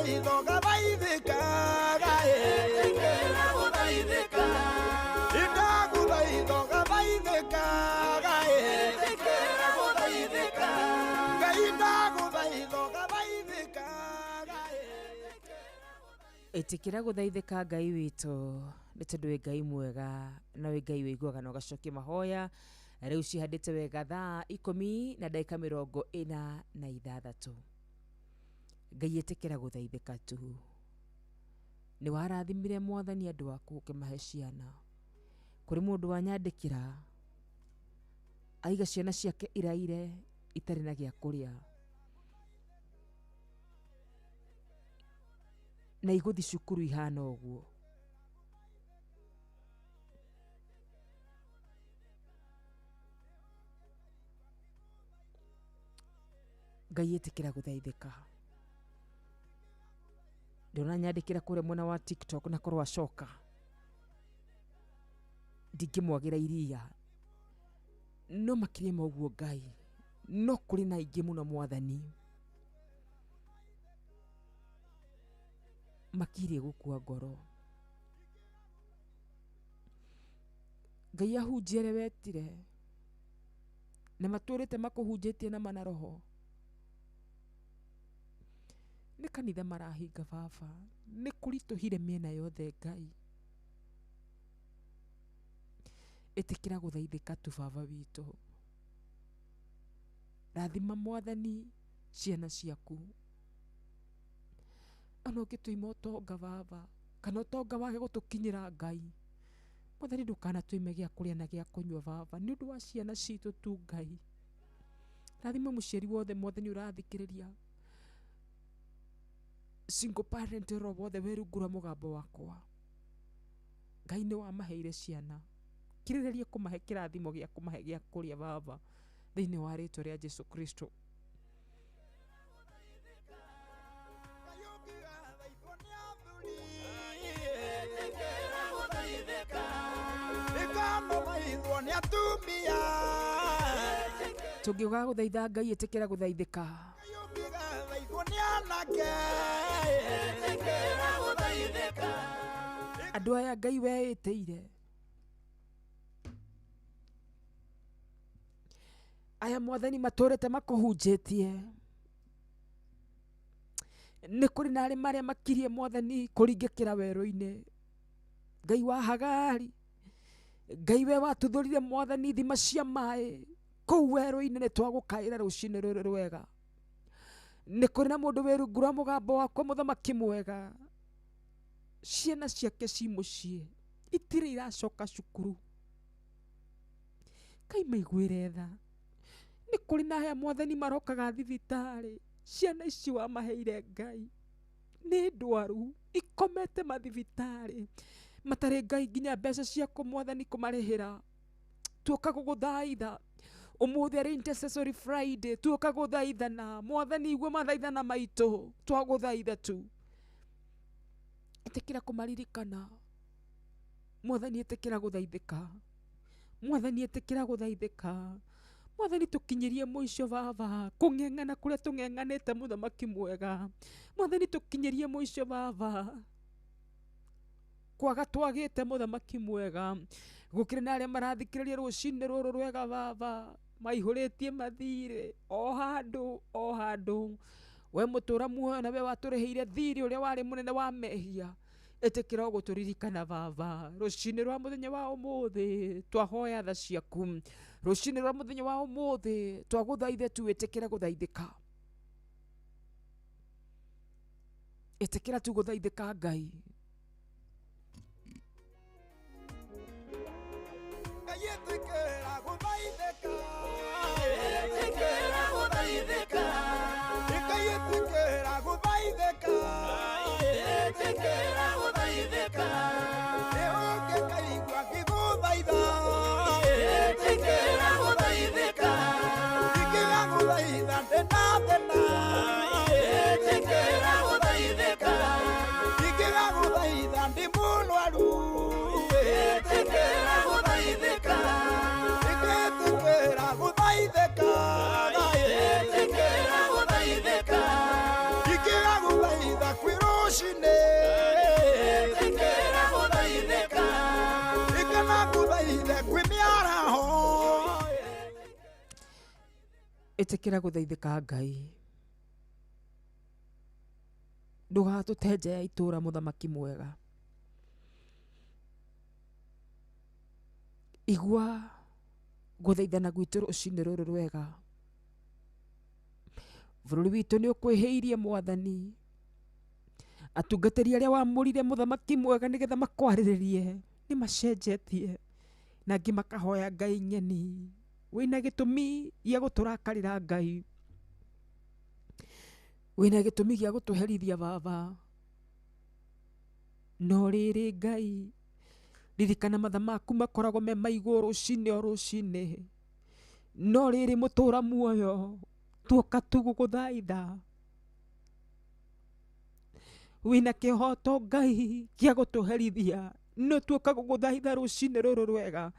Ndagũthaitha ũgathaithĩka Ĩtĩkĩra gũthaithĩka. Ndagũthaitha ũgathaithĩka Ĩtĩkĩra gũthaithĩka. Ngai ndagũthaitha ũgathaithĩka. Ĩtĩkĩra gũthaithĩka Ngai witũ, nĩ tondũ wĩ Ngai mwega na wĩ Ngai wĩiguaga na ũgacokia mahoya. Rĩu cihandĩte wega thaa 16. Ngai ĩtĩkĩra gũthaithĩka tu. Nĩ warathimire Mwathani andũ aku ũkĩmahe ciana. Kũrĩ mũndũ wanyandĩkĩra aiga ciana ciake iraire itarĩ na gĩa kũrĩa, na igũthiĩ cukuru ihana ũguo. Ngai ĩtĩkĩra gũthaithĩka. Ndĩrona nyandĩkĩra kũrĩa mwena wa TikTok na korwo acoka ndingĩmwagĩra iria, no makĩria ma ũguo Ngai, no kũrĩ na aingĩ mũno Mwathani makirie gũkua ngoro. Ngai ahunjia arĩa wetire na matũrĩte makũhunjĩtie na mana roho, nĩ kanitha marahinga baba, nĩ kũritũhire mĩena yothe Ngai. Ĩtĩkĩra gũthaithĩka tu baba witũ. Rathima Mwathani ciana ciaku. Ona ũngĩtũima ũtonga baba, kana ũtonga wage gũtũkinyĩra Ngai, Mwathani ndũkanatũime gĩa kũrĩa na gĩa kũnyua baba, nĩ ũndũ wa ciana citũ tu Ngai. Rathima mũciari wothe Mwathani ũrathikĩrĩria, single parent oro wothe wĩ rungu rwa mũgambo wakwa. Ngai nĩ wamaheire ciana, kirĩrĩria kũmahe kĩrathimo gĩa kũmahe gĩa kũrĩa baba, thĩinĩ wa rĩtwa rĩa Jesu Kristo. Ngai ũngĩgathaithwo nĩ athuri Ĩtĩkĩra gũthaithĩka. Ĩkanathaithwo nĩ atumia. Tũngĩuga gũthaitha Ngai ĩtĩkĩra gũthaithĩka. Ngai ũngĩgathaithwo nĩ anake Ĩtĩkĩra gũthaithĩka. Andũ aya Ngai weĩtĩire, aya Mwathani matũrĩte makũhunjĩtie, nĩ kũrĩ na arĩ marĩa makirie Mwathani kũringĩkĩra werũ-inĩ. Ngai wa Hagari, Ngai we watuthũrire Mwathani ithima cia maĩ kũu werũ-inĩ, nĩ twagũkaĩra rũcinĩ rũrũ rwega. Nĩ kũrĩ na mũndũ wĩ rungu rwa mũgambo wakwa, mũthamaki mwega, ciana ciake ci mũciĩ itirĩ iracoka cukuru. Ngai maiguĩre tha. Nĩ kũrĩ na aya Mwathani marokaga thibitarĩ, ciana ici wamaheire Ngai nĩ ndwaru, ikomete mathibitarĩ matarĩ Ngai nginya mbeca ciaku Mwathani kũmarĩhĩra. Tuoka gũgũthaitha ũmũthĩ arĩ Intercessory Friday, tuoka gũthaithana Mwathani, igua mathaithana maitũ, twagũthaitha tu. Ĩtĩkĩra kũmaririkana Mwathani, ĩtĩkĩra gũthaithĩka Mwathani, ĩtĩkĩra gũthaithĩka Mwathani, tũkinyĩrie mũico baba, kũng'eng'ana kũrĩa tũng'eng'anĩte mũthamaki mwega. Mwathani tũkinyĩrie mũico baba, kwaga twagĩte mũthamaki mwega. Gũkĩrĩ na arĩa marathikĩrĩria rũcinĩ rũrũ rwega baba, maihũrĩtie mathirĩ o handũ o handũ. We mũtũra muoyo na we watũrĩhĩire thirĩ ũrĩa warĩ mũnene wa mehia, ĩtĩkĩra gũtũririkana baba rũcinĩ rwa mũthenya wa ũmũthĩ. Twahoya tha ciaku rũcinĩ rwa mũthenya wa ũmũthĩ, twagũthaithe tu ĩtĩkĩra gũthaithĩka, ĩtĩkĩra tu gũthaithĩka Ngai. Ngai ĩtĩkĩra gũthaithĩka. Ĩtĩkĩra gũthaithĩka. Ngai ĩtĩkĩra gũthaithĩka. Ĩtĩkĩra gũthaithĩka. Nĩ ũngĩkaigua ngĩgũthaitha. Ĩtĩkĩra gũthaithĩka. Ingĩgagũthaitha ndĩ na thĩna. Ĩtĩkĩra gũthaithĩka. Ingĩgagũthaitha ndĩ mũrwaru. Ĩtĩkĩra gũthaithĩka. Ingĩtĩkĩra gũthaithĩka. Ĩtĩkĩra gũthaithĩka. Ingĩgagũthaitha kwĩ Ĩtĩkĩra gũthaithĩka Ngai, ndũgatũte nja ya itũũra mũthamaki mwega. Igua gũthaithana gwitũ rũcinĩ rũrũ rwega. Bũrũri witũ nĩ ũkwĩhĩirie Mwathani. Atungatĩri arĩa wamũrire mũthamaki mwega nĩgetha makwarĩrĩrie nĩ macenjetie, na angĩ makahoya ngai ng'eni. Wĩna gĩtũmi gĩa gũtũrakarĩra Ngai, wĩna gĩtũmi gĩa gũtũherithia Baba. No rĩrĩ Ngai, ririkana matha maku makoragwo me maigũ rũcinĩ o rũcinĩ. No rĩrĩ mũtũra muoyo, tuoka tu gũgũthaitha. Wĩna kĩhoto Ngai gĩa gũtũherithia, no tuoka gũgũthaitha rũcinĩ rũrũ rwega.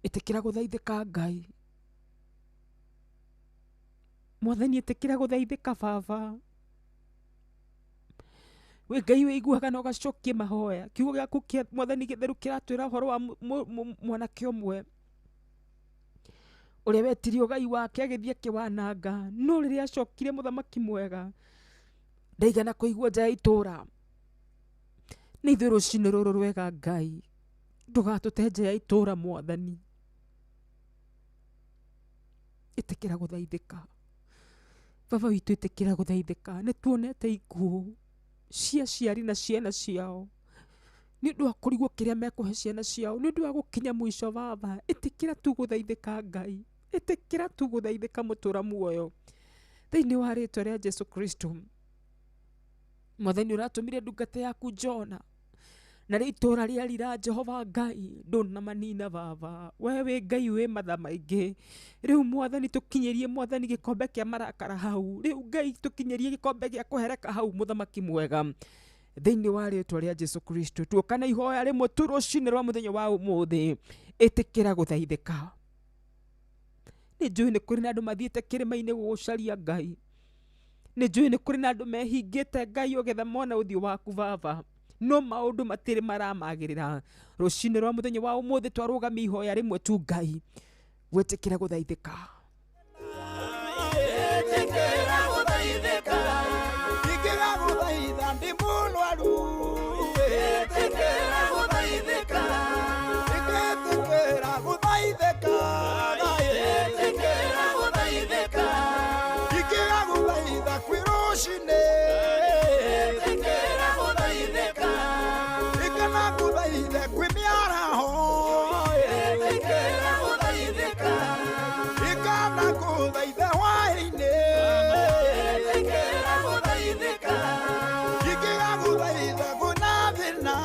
Ĩtĩkĩra gũthaithĩka Ngai. Mwathani ĩtĩkĩra gũthaithĩka Baba. Wĩ Ngai wĩiguaga na ũgacokia mahoya. Kiugo gĩaku kĩa Mwathani gĩtheru kĩratwĩra ũhoro wa mwanake ũmwe ũrĩa wetirie ũgai wake agĩthiĩ akĩwananga, no rĩrĩa acokire mũthamaki mwega ndaigana kũigua nja ya itũũra. Nĩ ithuĩ rũcinĩ rũrũ rwega Ngai, ndũgatũte nja ya itũũra Mwathani. Ĩtĩkĩra gũthaithĩka Baba witũ, ĩtĩkĩra gũthaithĩka. Nĩ tuonete ikuũ cia aciari na ciana ciao nĩ ũndũ wa kũrigwo kĩrĩa mekũhe ciana ciao, nĩ ũndũ wa gũkinya mũico. Baba, ĩtĩkĩra tu gũthaithĩka Ngai, ĩtĩkĩra tu gũthaithĩka mũtũra muoyo, thĩinĩ wa rĩtwa rĩa Jesu Kristo. Mwathani, ũratũmire ndungata yaku Jona na rĩ itũũra rĩarira, Jehova Ngai ndũnamanina. Baba, we wĩ Ngai wĩ matha maingĩ. Rĩu Mwathani tũkinyĩrie, Mwathani, gĩkombe kĩa marakara hau. Rĩu Ngai tũkinyĩrie gĩkombe gĩa kũhereka hau, mũthamaki mwega, thĩinĩ wa rĩtwa rĩa Jesu Kristo. Tuoka na ihoya rĩmwe tu rũcinĩ rwa mũthenya wa ũmũthĩ, ĩtĩkĩra gũthaithĩka. Nĩ njũĩ nĩ kũrĩ na andũ mathiĩte kĩrĩma-inĩ gũgũcaria Ngai. Nĩ njũĩ nĩ kũrĩ na andũ mehingĩte Ngai ũgetha mona ũthiũ waku Baba, no maũndũ matirĩ maramagĩrĩra. Rũcinĩ rwa mũthenya wa ũmũthĩ twarũgamia ihoya rĩmwe tu Ngai, gwĩtĩkĩra gũthaithĩka. Ĩtĩkĩra gũthaithĩka. Ingĩgagũthaitha ndĩ mũrwaru. Ĩtĩkĩra gũthaithĩka. Ingĩtĩkĩra gũthaithĩka. Ĩtĩkĩra gũthaithĩka. Ingĩgagũthaitha kwĩ rũcinĩ. Ĩtĩkĩra gũthaithĩka. Ingĩnagũthaitha kwĩ mĩaraho. Ĩtĩkĩra gũthaithĩka. Ingĩnagũthaitha hwaĩ-inĩ. Ĩtĩkĩra gũthaithĩka. Ingĩgagũthaitha kwĩna thĩna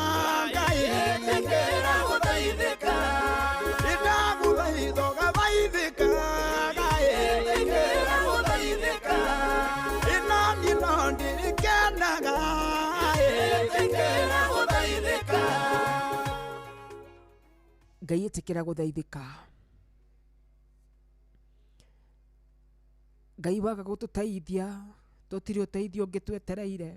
Ngai. Ĩtĩkĩra gũthaithĩka. Indagũthaitha ũgathaithĩka Ngai. Ĩtĩkĩra gũthaithĩka. Inani no ndirikenaga. Ĩtĩkĩra gũthaithĩka. Ngai ĩtĩkĩra gũthaithĩka. Ngai waga gũtũteithia, tũtirĩ ũteithio ũngĩ twetereire.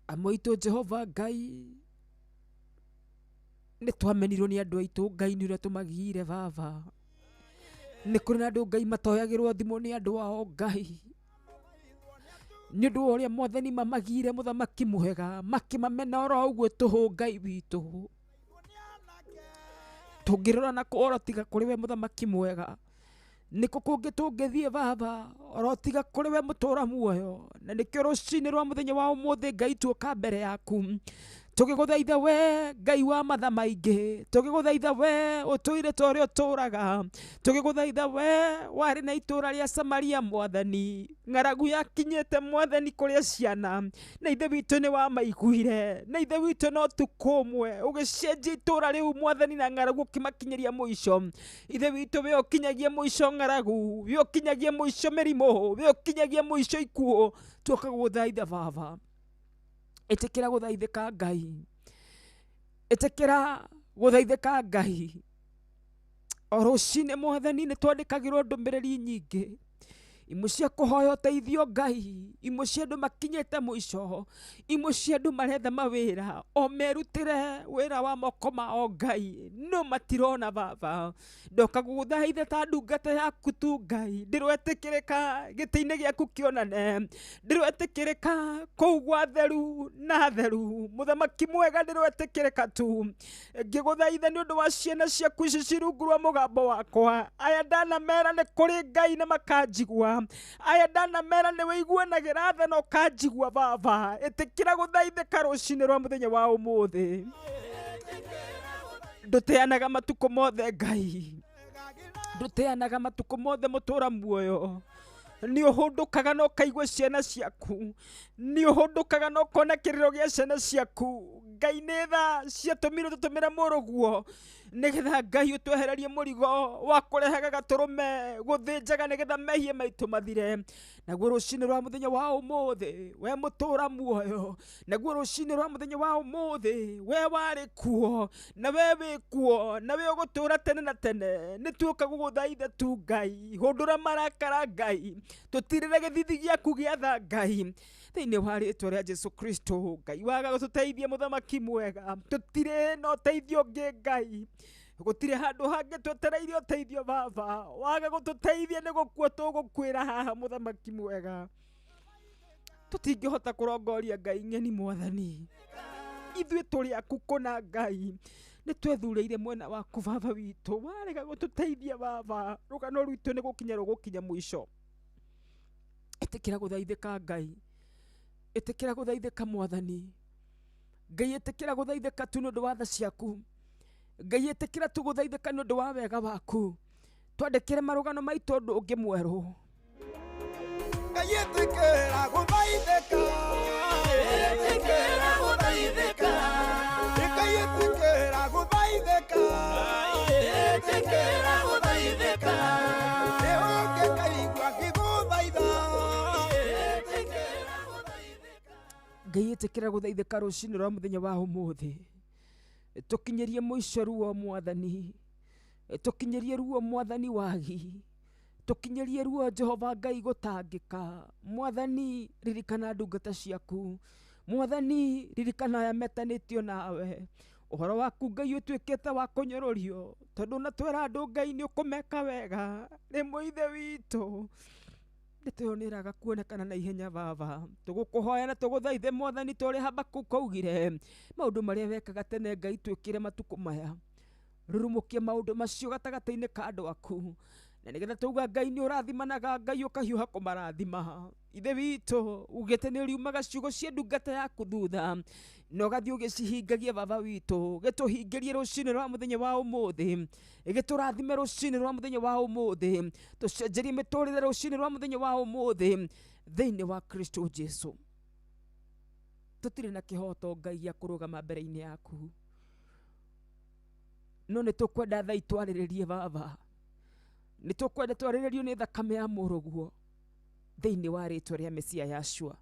Amwe aitũ Jehova Ngai nĩ twamenirwo nĩ andũ aitũ Ngai nĩ ũrĩa tũmagiire Baba. Nĩ kũrĩ na andũ Ngai matoyagĩrwo thimũ nĩ andũ ao Ngai, nĩ ũndũ wa ũrĩa Mwathani mamagire mũthamaki mwega, makĩmamena oro ũguo tũhũ. Ngai witũ, tũngĩrora na kũ oro tiga kũrĩ we mũthamaki mwega? Nĩkũ kũngĩ tũngĩthiĩ Baba oro tiga kũrĩ we mũtũra muoyo? Na nĩkĩo rũcinĩ rwa mũthenya wa ũmũthĩ Ngai tuoka mbere yaku tũgĩgũthaitha, we Ngai wa matha maingĩ, tũgĩgũthaitha we ũtũire ta ũrĩa ũtũraga, tũgĩgũthaitha we warĩ na itũũra rĩa Samaria. Mwathani, ng'aragu yakinyĩte Mwathani kũrĩa ciana, na Ithe witũ nĩ wamaiguire, na Ithe witũ no tukũ ũmwe ũgĩcenjia itũũra rĩu Mwathani, na ng'aragu ũkĩmakinyĩria mũico. Ithe witũ, we ũkinyagia mũico ng'aragu, we ũkinyagia mũico mĩrimũ, we ũkinyagia mũico ikuũ, tuoka gũgũthaitha Baba. Ĩtĩkĩra gũthaithĩka Ngai, ĩtĩkĩra gũthaithĩka Ngai. O rũcinĩ Mwathani nĩ twandĩkagĩrwo ndũmĩrĩri nyingĩ. Imwe cia kũhoya ũteithio Ngai, imwe cia andũ makinyĩte mũico, imwe cia andũ maretha mawĩra o merutĩre wĩra wa moko mao Ngai, no matirona baba. Ndoka gũgũthaitha ta ndungata yaku tu Ngai, ndĩrwetĩkĩrĩka gĩtĩ-inĩ gĩaku kĩonane, ndĩrwetĩkĩrĩka kũu gwa theru na theru, mũthamaki mwega ndĩrwetĩkĩrĩka tu. Ngĩgũthaitha nĩ ũndũ wa ciana ciaku ici ci rungu rwa mũgambo wakwa, aya ndanamera nĩ kũrĩ Ngai na makanjigua, aya ndanamera nĩ wĩiguanagĩra tha na ũkanjigua baba. Ĩtĩkĩra gũthaithĩka rũcinĩ rwa mũthenya wa ũmũthĩ. Ndũteanaga matukũ mothe Ngai, ndũteanaga matukũ mothe mũtũra muoyo. Nĩ ũhũndũkaga na ũkaigua ciana ciaku, nĩ ũhũndũkaga na ũkona kĩrĩro gĩa ciana ciaku. Ngai nĩ tha ciatũmirwo tũtũmĩre mũrũguo nĩgetha Ngai ũtwehererie mũrigo wa kũrehaga gatũrũme gũthĩnjaga nĩgetha mehia maitũ mathire. Naguo rũcinĩ rwa mũthenya wa ũmũthĩ we mũtũra muoyo, naguo rũcinĩ rwa mũthenya wa ũmũthĩ we warĩ kuo na we wĩ kuo na we ũgũtũra tene na tene. Nĩ tuoka gũgũthaitha tu Ngai, hũndũra marakara Ngai, tũtirĩre gĩthithi gĩaku gĩa tha Ngai, thĩinĩ wa rĩtwa rĩa Jesu Kristo. Ngai waga gũtũteithia mũthamaki mwega, tũtirĩ na ũteithio ũngĩ Ngai, gũtirĩ handũ hangĩ twetereire ũteithio baba. Waga gũtũteithia nĩ gũkua tũgũkuĩra haha mũthamaki mwega. Tũtingĩhota kũrongoria Ngai ng'eni mwathani, ithuĩ tũrĩ aku kũna Ngai, nĩ twethurĩire mwena waku baba witũ. Warega gũtũteithia baba, rũgano rwitũ nĩ gũkinya rũgũkinya mũico. Ĩtĩkĩra gũthaithĩka Ngai, ĩtĩkĩra gũthaithĩka mwathani Ngai, ĩtĩkĩra gũthaithĩka tu nĩ ũndũ wa tha ciaku Ngai, ĩtĩkĩra tu gũthaithĩka nĩ ũndũ wa wega waku. Twandĩkĩre marũgano maitũ ũndũ ũngĩ mwerũ. Ngai ĩtĩkĩra gũthaithĩka, Ĩtĩkĩra gũthaithĩka, Ngai ĩtĩkĩra gũthaithĩka, ĩtĩkĩra gũthaithĩka, nĩ ũngĩkaigua ngĩgũthaitha. ĩtĩkĩra gũthaithĩka. Ngai ĩtĩkĩra gũthaithĩka rũcinĩ rwa mũthenya wa ũmũthĩ. Tũkinyĩrie mũico ruo mwathani, tũkinyĩrie ruo mwathani wagi, tũkinyĩrie ruo Jehova Ngai gũtangĩka. Mwathani ririkana ndungata ciaku, mwathani ririkana aya metanĩtio nawe. Ũhoro waku Ngai ũtuĩkĩte wa kũnyũrũrio, tondũ na twĩra andũ Ngai nĩ ũkũmeka wega. Rĩmwe Ithe witũ ndeto ĩyo nĩ ĩraga kuonekana na ihenya baba. Tũgũkũhoya na tũgũthaithe mwathani ta ũrĩa Habakuku augire, maũndũ marĩa wekaga tene Ngai twĩkĩre matukũ maya, rurumũkie maũndũ macio gatagatĩ-inĩ ka andũ aku, na nĩgetha tauga Ngai nĩ ũrathimanaga Ngai ũkahiũha kũmarathima. Ithe witũ ugĩte nĩ ũriumaga ciugo cia ndungata yaku thutha na ũgathiĩ ũgĩcihingagia baba witũ. Gĩtũhingĩrie rũcinĩ rwa mũthenya wa ũmũthĩ, gĩtũrathime rũcinĩ rwa mũthenya wa ũmũthĩ, tũcenjerie mĩtũrĩre rũcinĩ rwa mũthenya wa ũmũthĩ thĩinĩ wa Kristo Jesu. Tũtirĩ na kĩhoto Ngai gĩa kũrũgama mbere-inĩ yaku, no nĩ tũkwenda tha itwarĩrĩrie baba, nĩ tũkwenda twarĩrĩrio nĩ thakame ya mũrũguo thĩinĩ wa rĩtwa rĩa Mesia Yashua.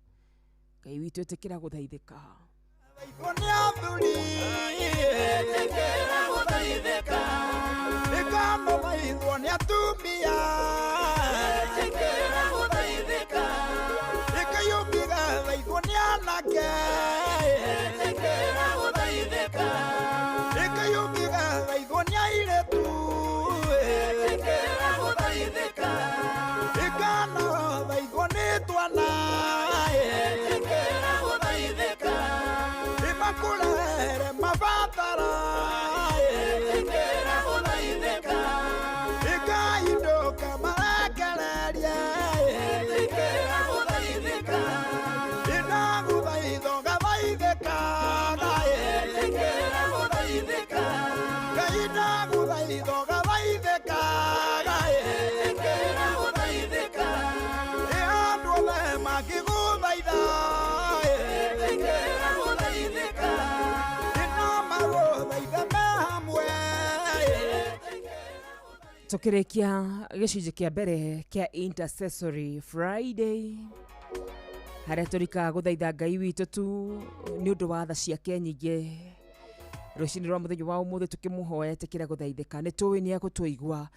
Ngai witũ ĩtĩkĩra gũthaithĩka. Thaithwo nĩ athuri, Ĩtĩkĩra gũthaithĩka, ĩkanũthaithwo nĩ atumia, ĩtĩkĩra gũthaithĩka, ĩkayũngĩgathaithwo nĩ anake, ĩtĩkĩra gũthaithĩka, ĩkayũngĩgathaithwo nĩ airĩtu, ĩtĩkĩra gũthaithĩka, ĩkanathaithwo nĩ twana, ĩtĩkĩra gũthaithĩka, ĩmakũrehere mabatara, ĩtĩkĩra gũthaithĩka, ĩkaindũka marekererie, ĩtĩkĩra gũthaithĩka, ĩndagũthaithwo ngathaithĩka, ĩtĩkĩra gũthaithĩka, Ngai ndagũthaithwo ngathaithĩka, ĩtĩkĩra gũthaithĩka, ĩ andũ othe mangĩgũthaitha, ĩtĩkĩra gũthaithĩka, ĩnamagũthaithe me hamwe. Tũkĩrĩkia gĩcunjĩ kĩa mbere kĩa Intercessory Friday, harĩa tũrikaga gũthaitha Ngai witũ tu nĩ ũndũ wa tha ciake nyingĩ. Rũcinĩ rwa mũthenya wa ũmũthĩ tũkĩmũhoya ĩtĩkĩra gũthaithĩka, nĩ tũĩ nĩ egũtũigua.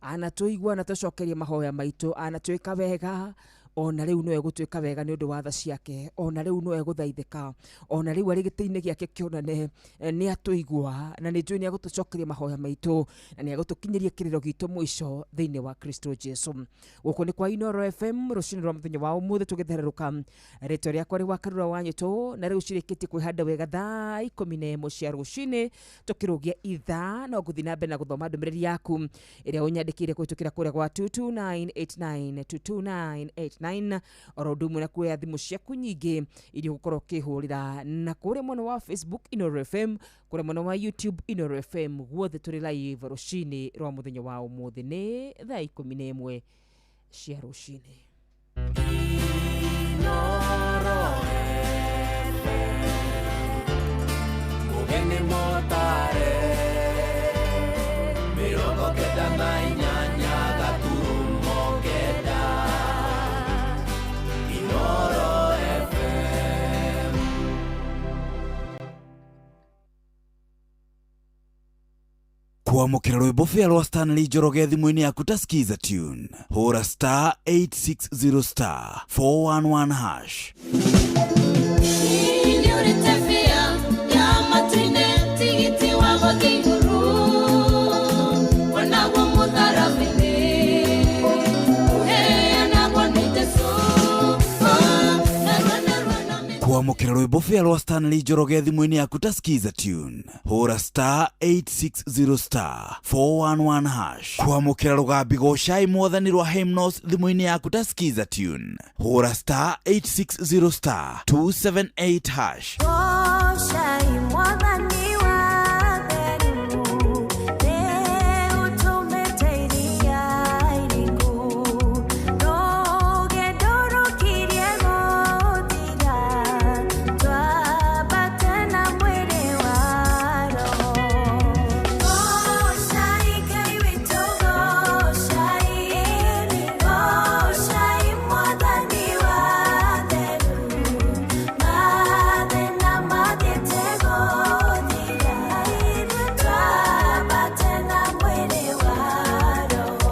Anatũigua, anatũcokeria mahoya maitũ, anatwĩka wega. Ona rĩu no egũtwĩka wega nĩ ũndũ wa tha ciake. Ona rĩu no egũthaithĩka. Ona rĩu arĩ gĩtĩ-inĩ gĩake kĩonane nĩ atũigua, na nĩ njũĩ nĩ egũtũcokeria mahoya maitũ na nĩ egũtũkinyĩria kĩrĩro gitũ mũico thĩinĩ wa Kristo Jesu. Gũkũ nĩ kwa Inooro FM rũcinĩ rwa mũthenya wa ũmũthĩ tũgĩthererũka. Rĩtwa rĩakwa rĩ wa Karura wa Nyĩtũ, na rĩu cirĩkĩtie kwĩhanda wega thaa 11 cia rũcinĩ tũkĩrũgia ithaa. No ngũthiĩ na mbere na gũthoma ndũmĩrĩri yaku ĩrĩa ũnyandĩkĩire kũhĩtũkĩra kũrĩa gwa 22989 22989, oro ũndũ ũmwe na kuoya thimũ ciaku nyingĩ iria ũgũkorwo ũkĩhũrĩra, na kũrĩa mwena wa Facebook Inooro FM, kũrĩa mwena wa YouTube Inooro FM, guothe tũrĩ live rũcinĩ rwa mũthenya wa ũmũthĩ. Nĩ thaa 11 cia rũcinĩ. Mugeni motare 98.9 Inooro FM. Kwamũkĩra rwĩmbo bĩa rwa Stanley Njoroge thimũ-inĩ yaku ta Skiza tune, hũra star 860 star 411 hash. Kwamũkĩra rwĩmbo bĩa rwa Stanley Njoroge thimũ-inĩ yaku ta Skiza tune, hũra star 860 star 411 hash. Kwamũkĩra rũgambi gocai mwathani rwa Hymnos thimũ-inĩ yaku ta Skiza tune, hũra star 860 star 278 hash. Goshai mwathani wa theru, nĩũtũmĩte iria iriku, rũgendo rũkirie gũthira, twambate na mwĩrĩ wa roho. Goshai Ngai witũ, goshai, goshai mwathani wa theru, mathĩna mathiĩte gũthira, twambate na mwĩrĩ wa roho.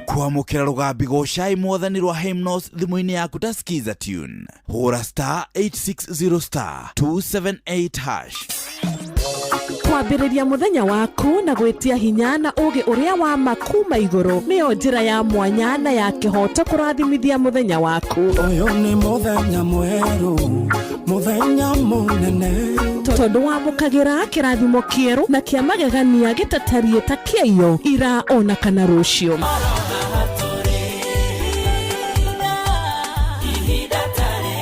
Kwamũkĩra rũgambi gocai mwathani rwa Hymnos thimũ-inĩ yaku ta Skiza tune, hũra star 860 star 278 hash. Kwambĩrĩria mũthenya waku na gwĩtia hinya na ũũgĩ ũrĩa wa ma kuma igũrũ nĩyo njĩra ya mwanya na ya kĩhooto kũrathimithia mũthenya waku. Ũyũ nĩ mũthenya mwerũ, mũthenya mũnene. Tondũ wamũkagĩra kĩrathimo kĩerũ na kĩa magegania gĩtatariĩ ta kĩaiyo ira ona kana rũciũ.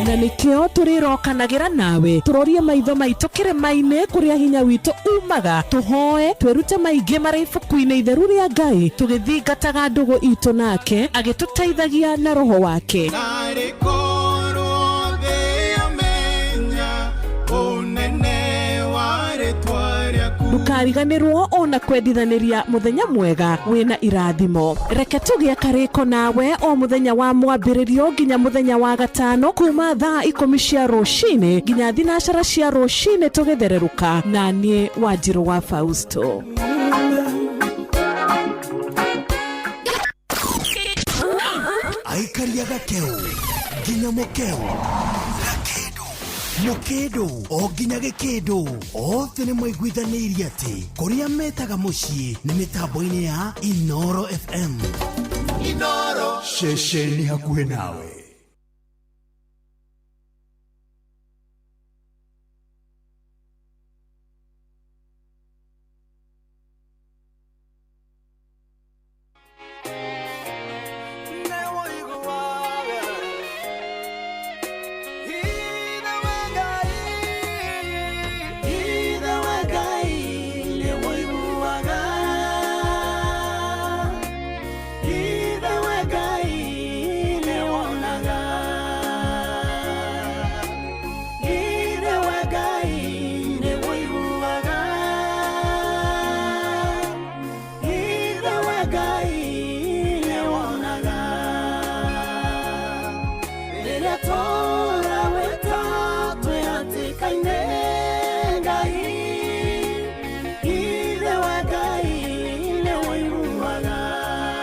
Na nĩkĩo tũrĩrokanagĩra nawe tũrorie maitho maitũ kĩrĩma-inĩ kũrĩa hinya witũ umaga, tũhoe twĩrute maingĩ marĩ ibuku-inĩ itheru rĩa Ngai, tũgĩthingataga ndũgũ itũ nake agĩtũteithagia na roho wake. Narĩ korwo thĩ yamenya ũnene wa rĩtwa rĩaku. Ndũkariganĩrwo ona kwendithanĩria mũthenya mwega wĩna irathimo. Reke tũgĩe karĩko nawe o mũthenya wa mwambĩrĩrio nginya mũthenya wa gatano kuma thaa 10 cia rũcinĩ nginya 9 cia rũcinĩ tũgĩthererũka, na niĩ Wanjirũ wa Fausto. Aikaria gakeu nginya mukeu gakindu mukindu o nginya gikindu othe nĩ maiguithanĩirie atĩ kũrĩa metaga mũciĩ nĩ mĩtambo-inĩ ya Inooro FM. Inooro. Ceceni hakuhĩ nawe. Ngai, ithe wa Ngai nĩũiguaga.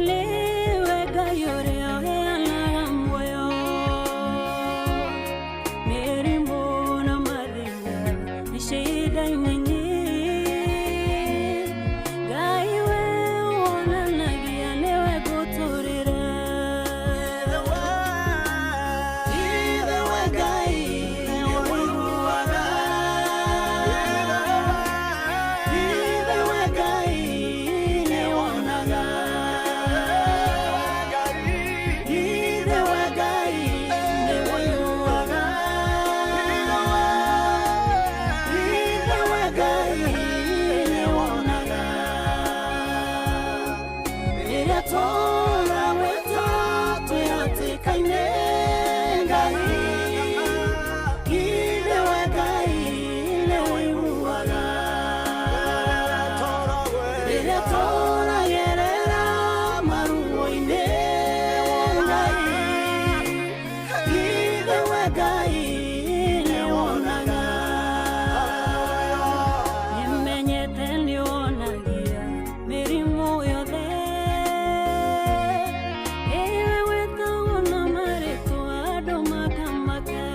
Nĩwe Ngai ũrĩa ũheanaga muoyo. Mĩrimũ na mathĩna nĩ cidaine nyingĩ. Ngai we wonanagia nĩwe ngũtũrĩra. Ithe wa Ngai nĩũiguaga. Ithe wa Ngai nĩwonaga. Ithe wa Ngai nĩũiguaga. Ithe wa Ngai nĩwonaga. Rĩrĩa tũrawĩta twĩ hatĩka-inĩ, Ngai, Ithe wa Ngai nĩũiguaga. Rĩrĩa tũragerera maruo-inĩ, Ngai, Ithe wa Ngai nĩwonaga. Nĩmenyete nĩwonagia mĩrimũ yothe. Ĩwe wĩtagwo na marĩtwa andũ makamaka.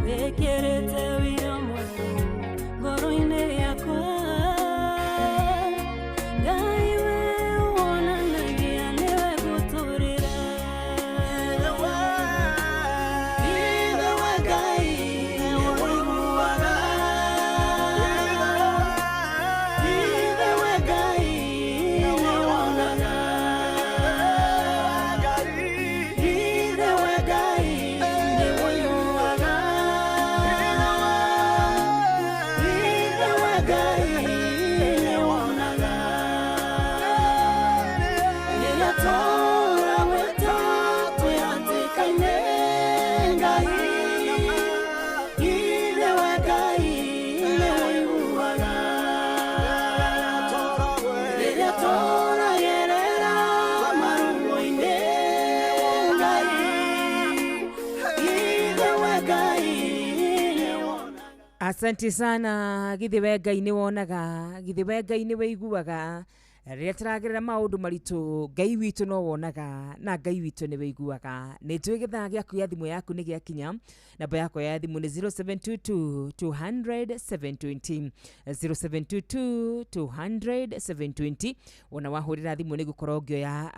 Wĩkĩrĩte wĩra mwerũ ngoro-inĩ yakwa. Ngai we wonanagia nĩwe ngũtũrĩra. Ithe wa Ngai nĩũiguaga. Ithe wa Ngai nĩwonaga. Ithe wa Ngai nĩũiguaga. Ithe wa Ngai nĩwonaga. Rĩrĩa tũrawĩta twĩ hatĩka-inĩ, Ngai, Ithe wa Ngai nĩũiguaga. Rĩrĩa tũragerera maruo-inĩ, Ngai, Ithe wa Ngai nĩwonaga. Asante sana. Githĩ we Ngai nĩ wonaga, githĩ we Ngai nĩ wĩiguaga. Rĩrĩa tũragerera maũndũ maritũ, Ngai witũ no wonaga na Ngai witũ nĩ wĩiguaga. Nĩ njũĩ gĩthaa gĩaku gĩa thimũ yaku nĩ gĩakinya. Namba yakwa ya thimũ nĩ 0722 200 720, 0722 200 720. Wona wahũrĩra thimũ nĩ ngũkorwo ngĩoya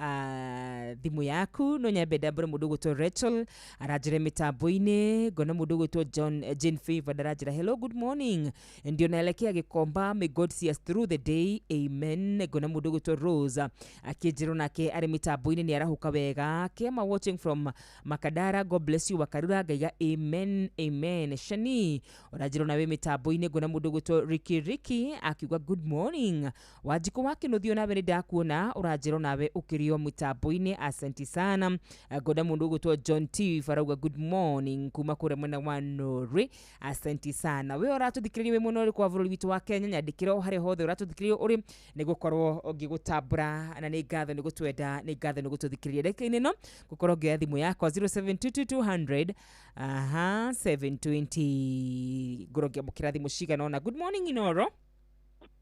thimũ yaku. No nyambe ndambũre mũndũ ũgwĩtwo Rachel aranjĩra mĩtambo-inĩ, ngona mũndũ ũgwĩtwo John Jane Favor aranjĩra hello, good morning, ndio naelekea Gĩkomba, may God see us through the day, amen. Ngona mũndũ ũgwĩtwo Rose akĩnjĩra nake arĩ mĩtambo-inĩ nĩ arahũka wega. Kema watching from Makadara, God bless you Wakarura, ngaiga amen, amen. Shani ũranjĩra ona wĩ mĩtambo-inĩ. Ngona mũndũ ũgwĩtwo Ricky Ricky akiuga good morning. Wanjikũ wa Kĩnũthio, nawe nĩ ndakuona, ũranjĩra nawe ũkĩrĩ o mĩtambo-inĩ, asante sana. Ngona mũndũ ũgwĩtwo John T arauga good morning kuma kũrĩa mwena wa Norway, asante sana. We ũratũthikĩrĩria wĩ mwena ũrĩkũ wa bũrũri witũ wa Kenya, nyandĩkĩra o harĩa hothe ũratũthikĩrĩria ũrĩ, nĩ gũkorwo ngĩgũtambũra, na nĩ ngatho nĩ gũtwenda, nĩ ngatho nĩ gũtũthikĩrĩria. Ndagĩka-inĩ ĩno ngũkorwo ngĩoya thimũ yakwa 0722 200 aha 720, ngorwo ngĩamũkĩra thimũ cigana ũna. Good morning, Inoro.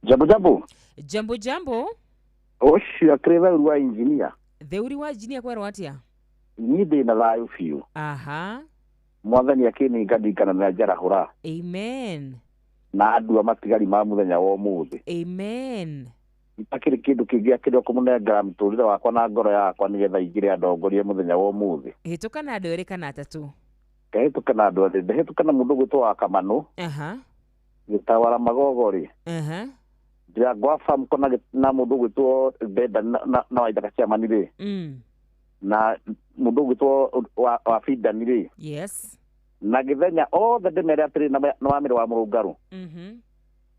Jambo jambo. Jambo jambo. Ũcio akĩrĩ theuru wa injinia. Theuri wa injinia, kwerwo atĩa? Niĩ ndĩ na thayũ biũ. Mwathani akĩninganingana na njarahũra Amen. Na andua matigari ma mũthenya wa ũmũthĩ. Amen. Itakĩrĩ kĩndũ kĩngĩ akĩrĩ kũmũnengera mũtũrĩre wakwa na ngoro yakwa nĩgetha ingĩre andongorie mũthenya wa ũmũthĩ. Hĩtũka na andũ erĩ kana atatũ. Ngahĩtũka na andũ erĩ, ndahĩtũka na mũndũ ũgwĩtwo wa Kamanũ, gĩtawara magogo rĩ, Ndirango farm kona na mũndũ ũgwĩtwo Benda na Waithaka chairman rĩ, na mũndũ ũgwĩtwo wa Bindani rĩ, na gĩthenya othe ndĩmere atĩrĩ na na wamĩrĩ wa mũrũngarũ,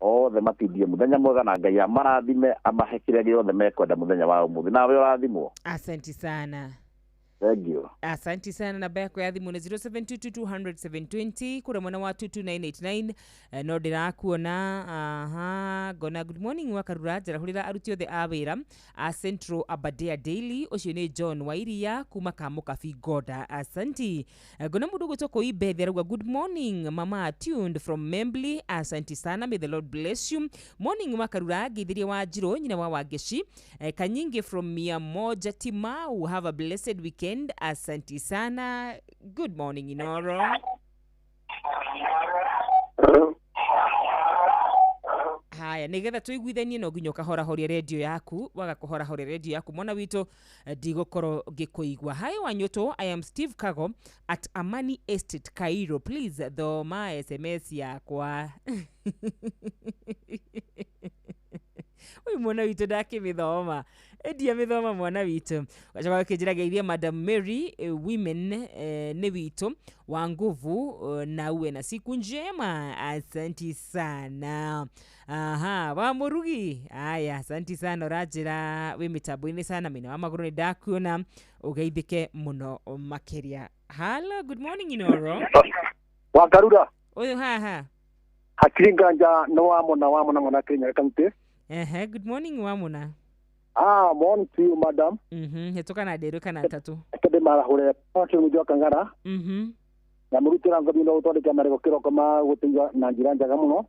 othe matindie mũthenya mwega na Ngai amarathime amahe kĩrĩa gĩothe mekwenda mũthenya wa ũmũthĩ, nawe ũrathimwo. Asante sana. Thank you. Asanti sana. Namba yakwa ya thimũ nĩ 0722200720 kũrĩa mwena wa 22989. No ndĩrakuona aha, ngona good morning Wakarura, njarahũrĩra aruti othe a wĩra a Central Aberdare Daily. Ũcio nĩ John Wairia kuma Kamũkabi Ngoda, asanti. Ngona mũndũ ũgwĩtwo Koimbethe arauga good morning mama, tuned from Membly, asanti sana, may the Lord bless you. Morning Wakarura, ngeithirie Wanjirũ nyina wa Wangeci, Kanyingi from 100 Timau, have a blessed weekend, asanti sana. Good morning Inoro. Haya, nigetha tuiguithanie no nginya ũkahorahoria redio yaku. Waga kũhorahoria redio yaku, mwana witũ, ndigũkorwo ngĩkũigua. Hi Wanyũtũ, I am Steve Kago at Amani Estate Cairo, please thoma SMS yakwa. Ũyũ mwana witũ ndakĩmĩthoma, ndiamĩthoma mwana witũ. Gacoka gakĩnjĩra geithia Madam Mary, women, nĩ witũ wa nguvu, na uwe na siku njema, asanti sana. Aha, wa mũrugi, aya, asanti sana, ũranjĩra wĩ mĩtambo-inĩ sana mĩna wa magũrũ, nĩ ndakuona, ũgeithĩke mũno makĩria. Hello, good morning Inoro. Wakarura. Ũyũ haha. Hakiri nganja nĩ wamona wamona mwana Kenya kaunti. Ehe, good morning Wamuna. Ah, morning to you madam. Hĩtũka na ndĩrĩ kana tatũ. Kende marahũre patu mjwa kangara. Na mũrutĩra ngobi no ũtwandĩke marĩgo kĩroko ma gũteithia na njĩra njega mũno.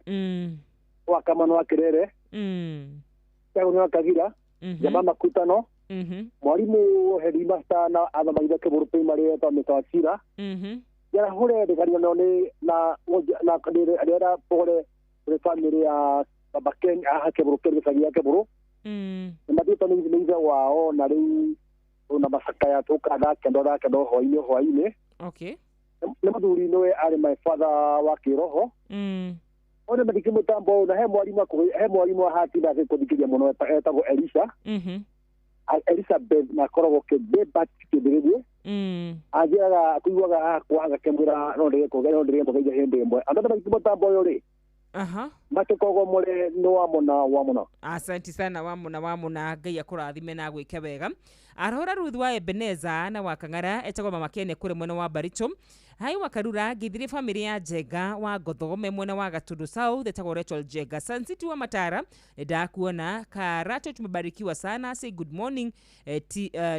Wa Kamano wa Kĩrere. Kagũnĩ wa Kagira. Jama Makutano. Mwarimu headmaster na athomaitha Kĩbũrũ Primary etagwo Mr. Wachira. Njarahũre ndĩkaria no nĩ na na rĩera pore kũrĩ family ya Baba Ken haha Kĩbũrũ Ken gĩcagi gĩa Kĩbũrũ. Nĩ mathiĩtwo nĩ ithe wao na rĩu ona macakaya tũka thaa kenda thaa kenda hwainĩ hwainĩ. Okay. Nĩ mũthuri nĩwe arĩ my father wa kĩroho. One mathiki mũtambo na he mwarimũ he mwarimũ ahatinda agĩkũthikĩria mũno etagwo Elisha. Elizabeth na akoragwo Kĩbĩba Kĩmbĩrĩrie. Anjĩraga kũiguaga hakwa agakĩmwĩra no ndĩgekũgeria no ndĩrĩmũgeria hĩndĩ ĩmwe. Andũ othe mathiki mũtambo ũyũ rĩ, Aha. matũkoragwo mũrĩ nĩ wamũna wamũna. Asanti sana Wamuna wamũna, Ngai akũrathime na agwĩke wega. Arahũra Ruth wa Ebeneza na wa Kang'ara etagwo Mama Kene kũrĩ mwena wa Baricho. Hai Wakarura, ngithirie family ya Njenga wa Ngothome mwena wa Gatundu South etagwo Rachel Njenga. Sun City wa Matara ndakuona. Karato tumebarikiwa sana, say good morning,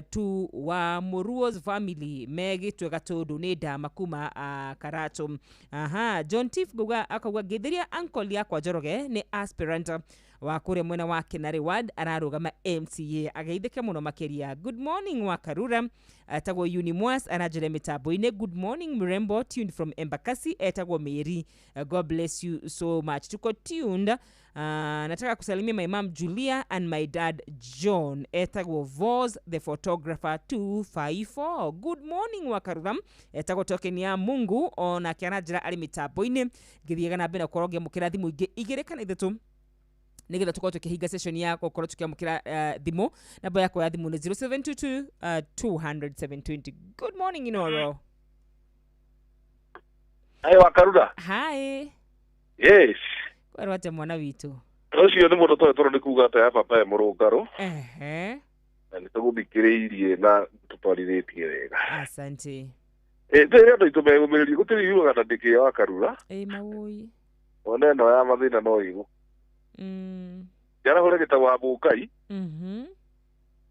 to wa Muruo's family megĩtwe Gatundu nĩ ndama kuma Karato. Aha, John Tiff Guga akauga ngithiria uncle yakwa Njoroge nĩ aspirant wa kũrĩa mwena wa Kenari Ward ararũgama MCA, ageithĩke mũno makĩria. Good morning Wakarura, etagwo Unimwas aranjĩra mĩtambo-inĩ. Good morning Mrembo, tuned from Embakasi etagwo Mary. God bless you so much, tuko tuned. Nataka kusalimia my mom Julia and my dad John etagwo Vos the photographer 254. Good morning Wakarura, etagwo token ya Mungu onake aranjĩra arĩ mĩtambo-inĩ. Ngĩthiaga na mbere na gũkorwo ngĩamũkĩra thimũ ingĩ igĩrĩ kana ithatũ nigetha tukorwo tukihinga session ya gũkorwo tukiamũkĩra thimũ. Namba yakwa ya thimũ nĩ 0722 200 720. Good morning Inoro. Hi Wakarura. Hi. Yes. Kwerwo atĩa mwana witũ? Ũcio nĩ mũndũ tũrĩ tũrũ nĩ kuga atĩ ya baba e mũrũngarũ. Ehe. Na nĩ tũgũthikĩrĩirie na tũtwarithĩtie wega. Asante. Tũrĩ andũ aitũ megũmĩrĩrie gũtirĩ yugaga na ndĩkĩ Wakarura. Ĩ mawũi. Ona ĩno ya mathĩna no ĩgũ. Njarahũre gĩtagwo wa Mũkai.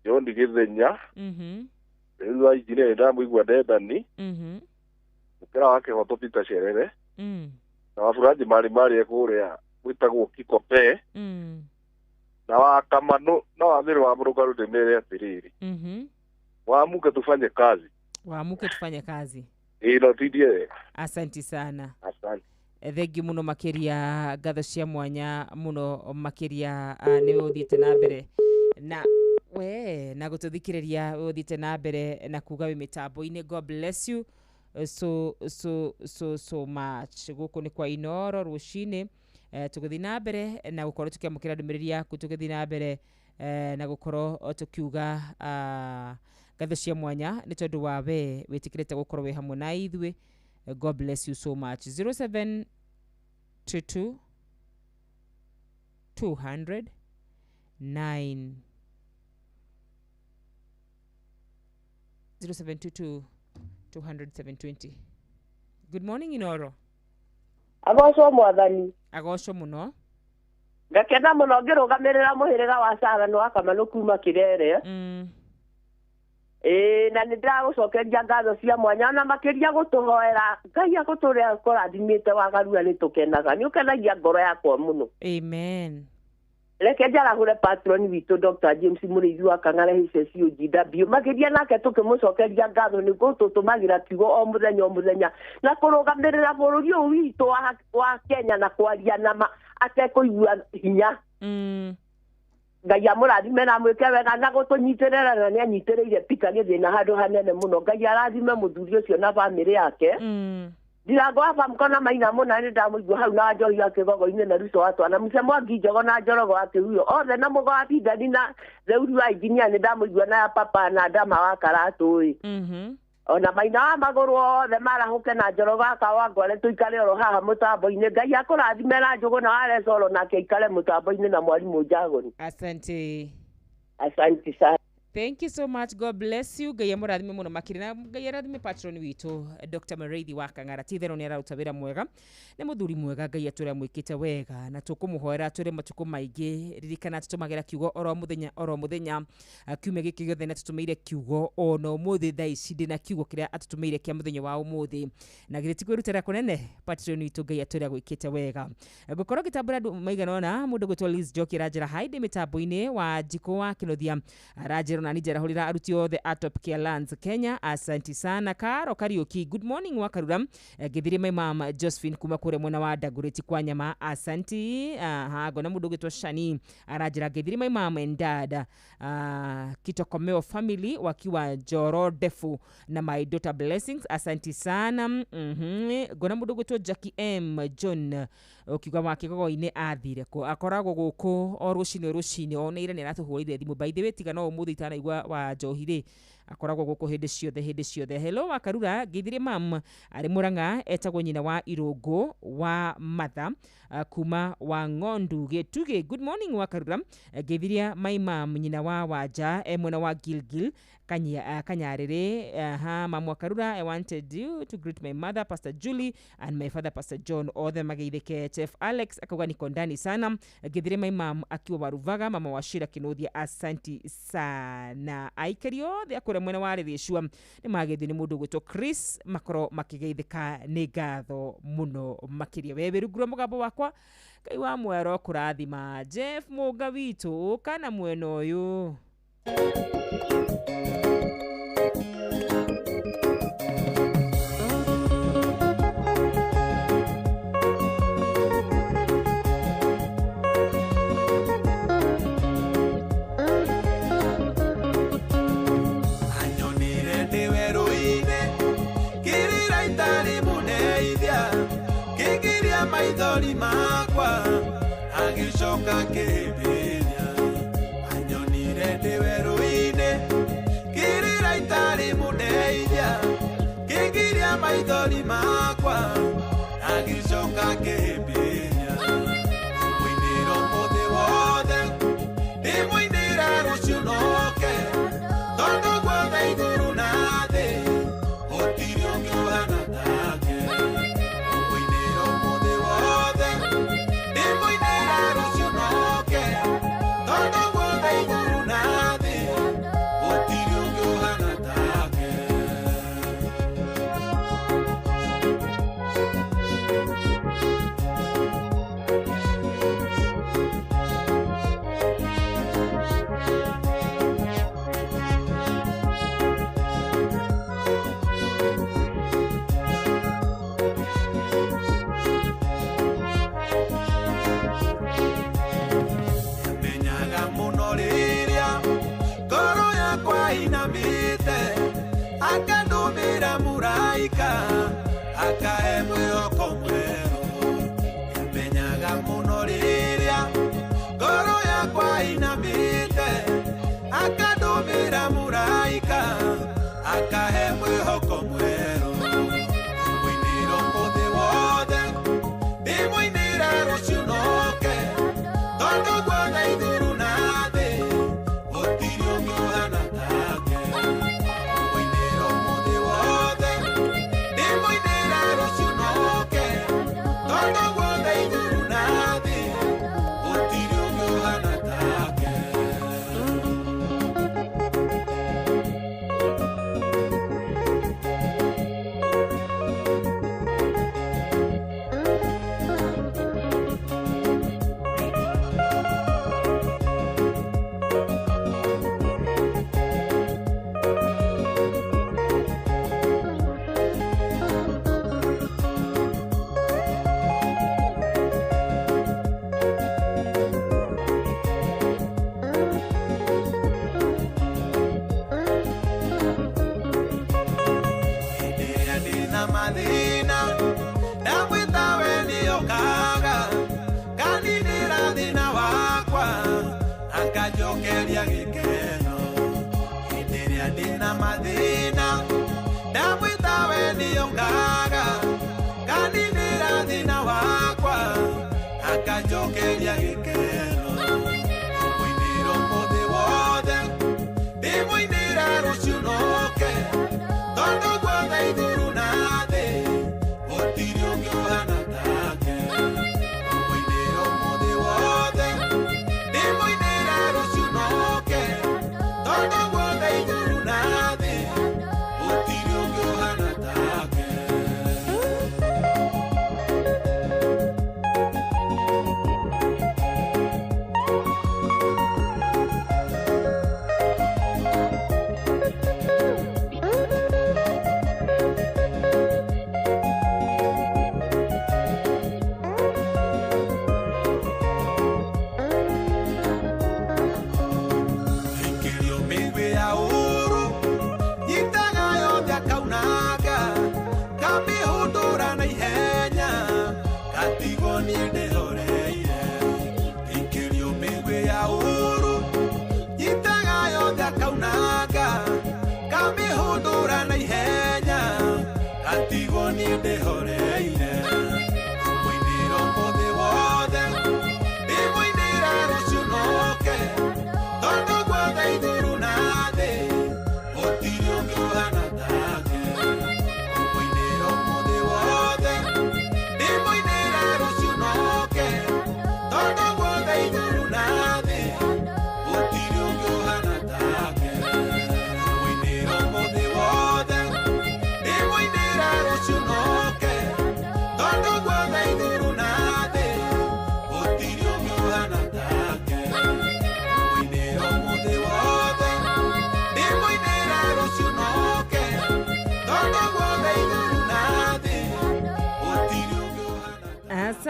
John Gĩthenya. Rĩu wa injinia nĩ ndamũigua Dendani. Mũkĩra wa Kĩhoto Peter Cerere. Na waburanji marĩ marĩ kũrĩa gwĩtagwo Kikope. Na wa Kamano na wa Mĩrĩ wa Mũrũngarũ ndĩmere atĩrĩrĩ. Waamuke tufanye kazi. Waamuke tufanye kazi. Ĩ no tindie wega. Asanti sana. Asante. Thengiũ mũno makĩria, ngatho cia mwanya mũno makĩria, nĩwe ũthiĩte na mbere na we na gũtũthikĩrĩria, we ũthiĩte na mbere na kuga wĩ mĩtambo-inĩ. God bless you so so so so much. Gũkũ nĩ kwa Inoro rũcinĩ, tũgĩthiĩ na mbere na gũkorwo tũkĩamũkĩra ndũmĩrĩri yaku, tũgĩthiĩ na mbere na gũkorwo tũkiuga ngatho cia mwanya nĩ tondũ wa we wĩtĩkĩrĩte gũkorwo wĩ hamwe na ithuĩ. God bless you so much. 0722 200 9 0722 200 720. Good morning, Inoro. Agocwo mwathani. Agocwo muno. Ngakena muno ngĩrũgamĩrĩra mũhĩrĩga wa Sara nĩ wa kuma Kĩrere. Ĩĩ na nĩ ndĩragũcokeria ngatho cia mwanya na makĩria gũtũhoera Ngai agũtũrĩa kũrathimĩte wagarua nĩ tũkenaga nĩ ũkenagia ngoro yakwa mũno. Amen. Reke njarahũre patron witũ Dr. James Mũrĩithi wa Kang'ara HSUGW makĩria nake tũkĩmũcokeria ngatho nĩ gũtũtũmagĩra kiugo o mũthenya o mũthenya na kũrũgamĩrĩra bũrũri ũyũ witũ wa Kenya na kwaria nama atekũigua hinya. Ngai amũrathime na amwĩke wega na gũtũnyitĩrĩra na nĩanyitĩrĩire Peter Gĩthĩna handũ hanene mũno. Ngai arathime mũthuri ũcio na bamĩrĩ yake. Ndirango wa bamko na maina mũna nĩ ndamũigua hau na njohi ya kĩgogo-inĩ na ruco wa twana mũce mwangi njogo na njorogo wa kĩhuyo othe na mũgo wa bindani na theuri wa injinia nĩ ndamũigua na ya papa na ndama wa karatũ ĩ. Ona maina wa magũrũ othe marahũke na njorogo akawa ngware tũikare oro haha mũtambo-inĩ. Ngai akũrathime na njũgũ na warecoro nake aikare mũtambo-inĩ na mwarimũ Njagũri. Asante. Asante sana. Thank you so much. God bless you. Ngai amũrathime mũno makĩria na Ngai arathime patron witũ Dr. Mũrĩithi wa Kang'ara. Ti itherũ nĩ araruta wĩra mwega, nĩ mũthuri mwega. Ngai atũre amwĩkĩte wega na tũkũmũhoera atũre matukũ maingĩ. Ririkana tũtũmagĩra kiugo oro mũthenya oro mũthenya. Kiumia gĩkĩ gĩothe nĩ atũtũmĩire kiugo ona ũmũthĩ thaa ici ndĩna kiugo kĩrĩa atũtũmĩire kĩa mũthenya wa ũmũthĩ, na githĩ ti kwĩrutĩra kũnene patron witũ Ngai atũre agwĩkĩte wega. Ngũkorwo ngĩtambũra andũ maigana ũna. Mũndũ gwĩtwo Liz Njoki aranjĩra hi ndĩ mĩtambo-inĩ wa Njikũ wa Kĩnuthia, aranjĩra na njerahũrĩra aruti othe a Top Care Lands Kenya, asanti sana. Karo Kariuki, good morning wa Karura, ngĩthirie my mom Josephine kuma kũrĩa mwena wa Dagoretti kwa nyama, asanti. Ngona mũndũ ũgwĩtwo Shani aranjĩra ngĩthirie my mom and dad Kitokomeo family wakiwa Njoro Ndefu na my daughter Blessings, asanti sana. Ngona mũndũ ũgwĩtwo Jackie M John ũkiuga wa kĩgogo-inĩ athire kũ, akoragwo gũkũ o rũcinĩ rũcinĩ, oneire nĩ aratũhũrĩire thimũ. By the way, tiga no ũmũthĩ itanaigua wa njohi rĩ, akoragwo gũkũ hĩndĩ ciothe hĩndĩ ciothe. Hello wa Karura, ngĩthirie mam arĩ Mũrang'a, etagwo nyina wa Irũngũ wa Matha kuma wa Ng'ondu Gĩtugĩ. Good morning wa Karura, ngĩthirie my mam nyina wa Wanja e mwena wa Gilgil Kanyarĩrĩ. Mamu wa Karura, I wanted you to greet my mother Pastor Julie and my father Pastor John, othe mageithĩke. Chef Alex akauga niko ndani sana, ngĩthirie my mam akiwa Waruvaga, mama wa Shira Kĩnuthia, asanti sana. Aikari othe akũrĩa mwena wa Rĩrĩcua nĩ mageithio nĩ mũndũ ũgwĩtwo Chris, makorwo makĩgeithĩka nĩ ngatho mũno makĩria. We wĩ rungu rwa mũgambo wakwa, Ngai wa mwero kũrathima. Jeff Mũnga witũ kana mwena ũyũ. Anyonire ndĩ werũ-inĩ kĩrĩra itarĩ mũndeithia kĩngiria maithori makwa agĩcoka kĩhĩmbĩria. Anyonire ndĩ werũ-inĩ kĩrĩra itarĩ mũndeithia kĩngiria maithori makwa agĩcoka kĩhĩmbĩria. Mũinĩro mũthĩ wothe ndĩmũinĩra rũciũ noke tondũ guothe igũrũ na thĩ gũtirĩ ũngĩ ũhana take. Mũinĩro mũthĩ wothe ndĩmũinĩra rũciũ noke tondũ guothe igũrũ na thĩ gũtirĩ ũngĩ ũhana take. Menyaga mũno rĩrĩa ngoro yakwa inamĩte akandũmĩra mũraika akahe mwĩhoko mwerũ. Menyaga mũno rĩrĩa ngoro yakwa inamĩte akandũmĩra mũraika akahe mwĩhoko mwerũ. Mũinĩro mũthĩ wothe ndĩmũinĩra rũciũ noke tondũ guothe igũrũ na thĩ gũtirĩ ũngĩ ũhana take. Mũinĩro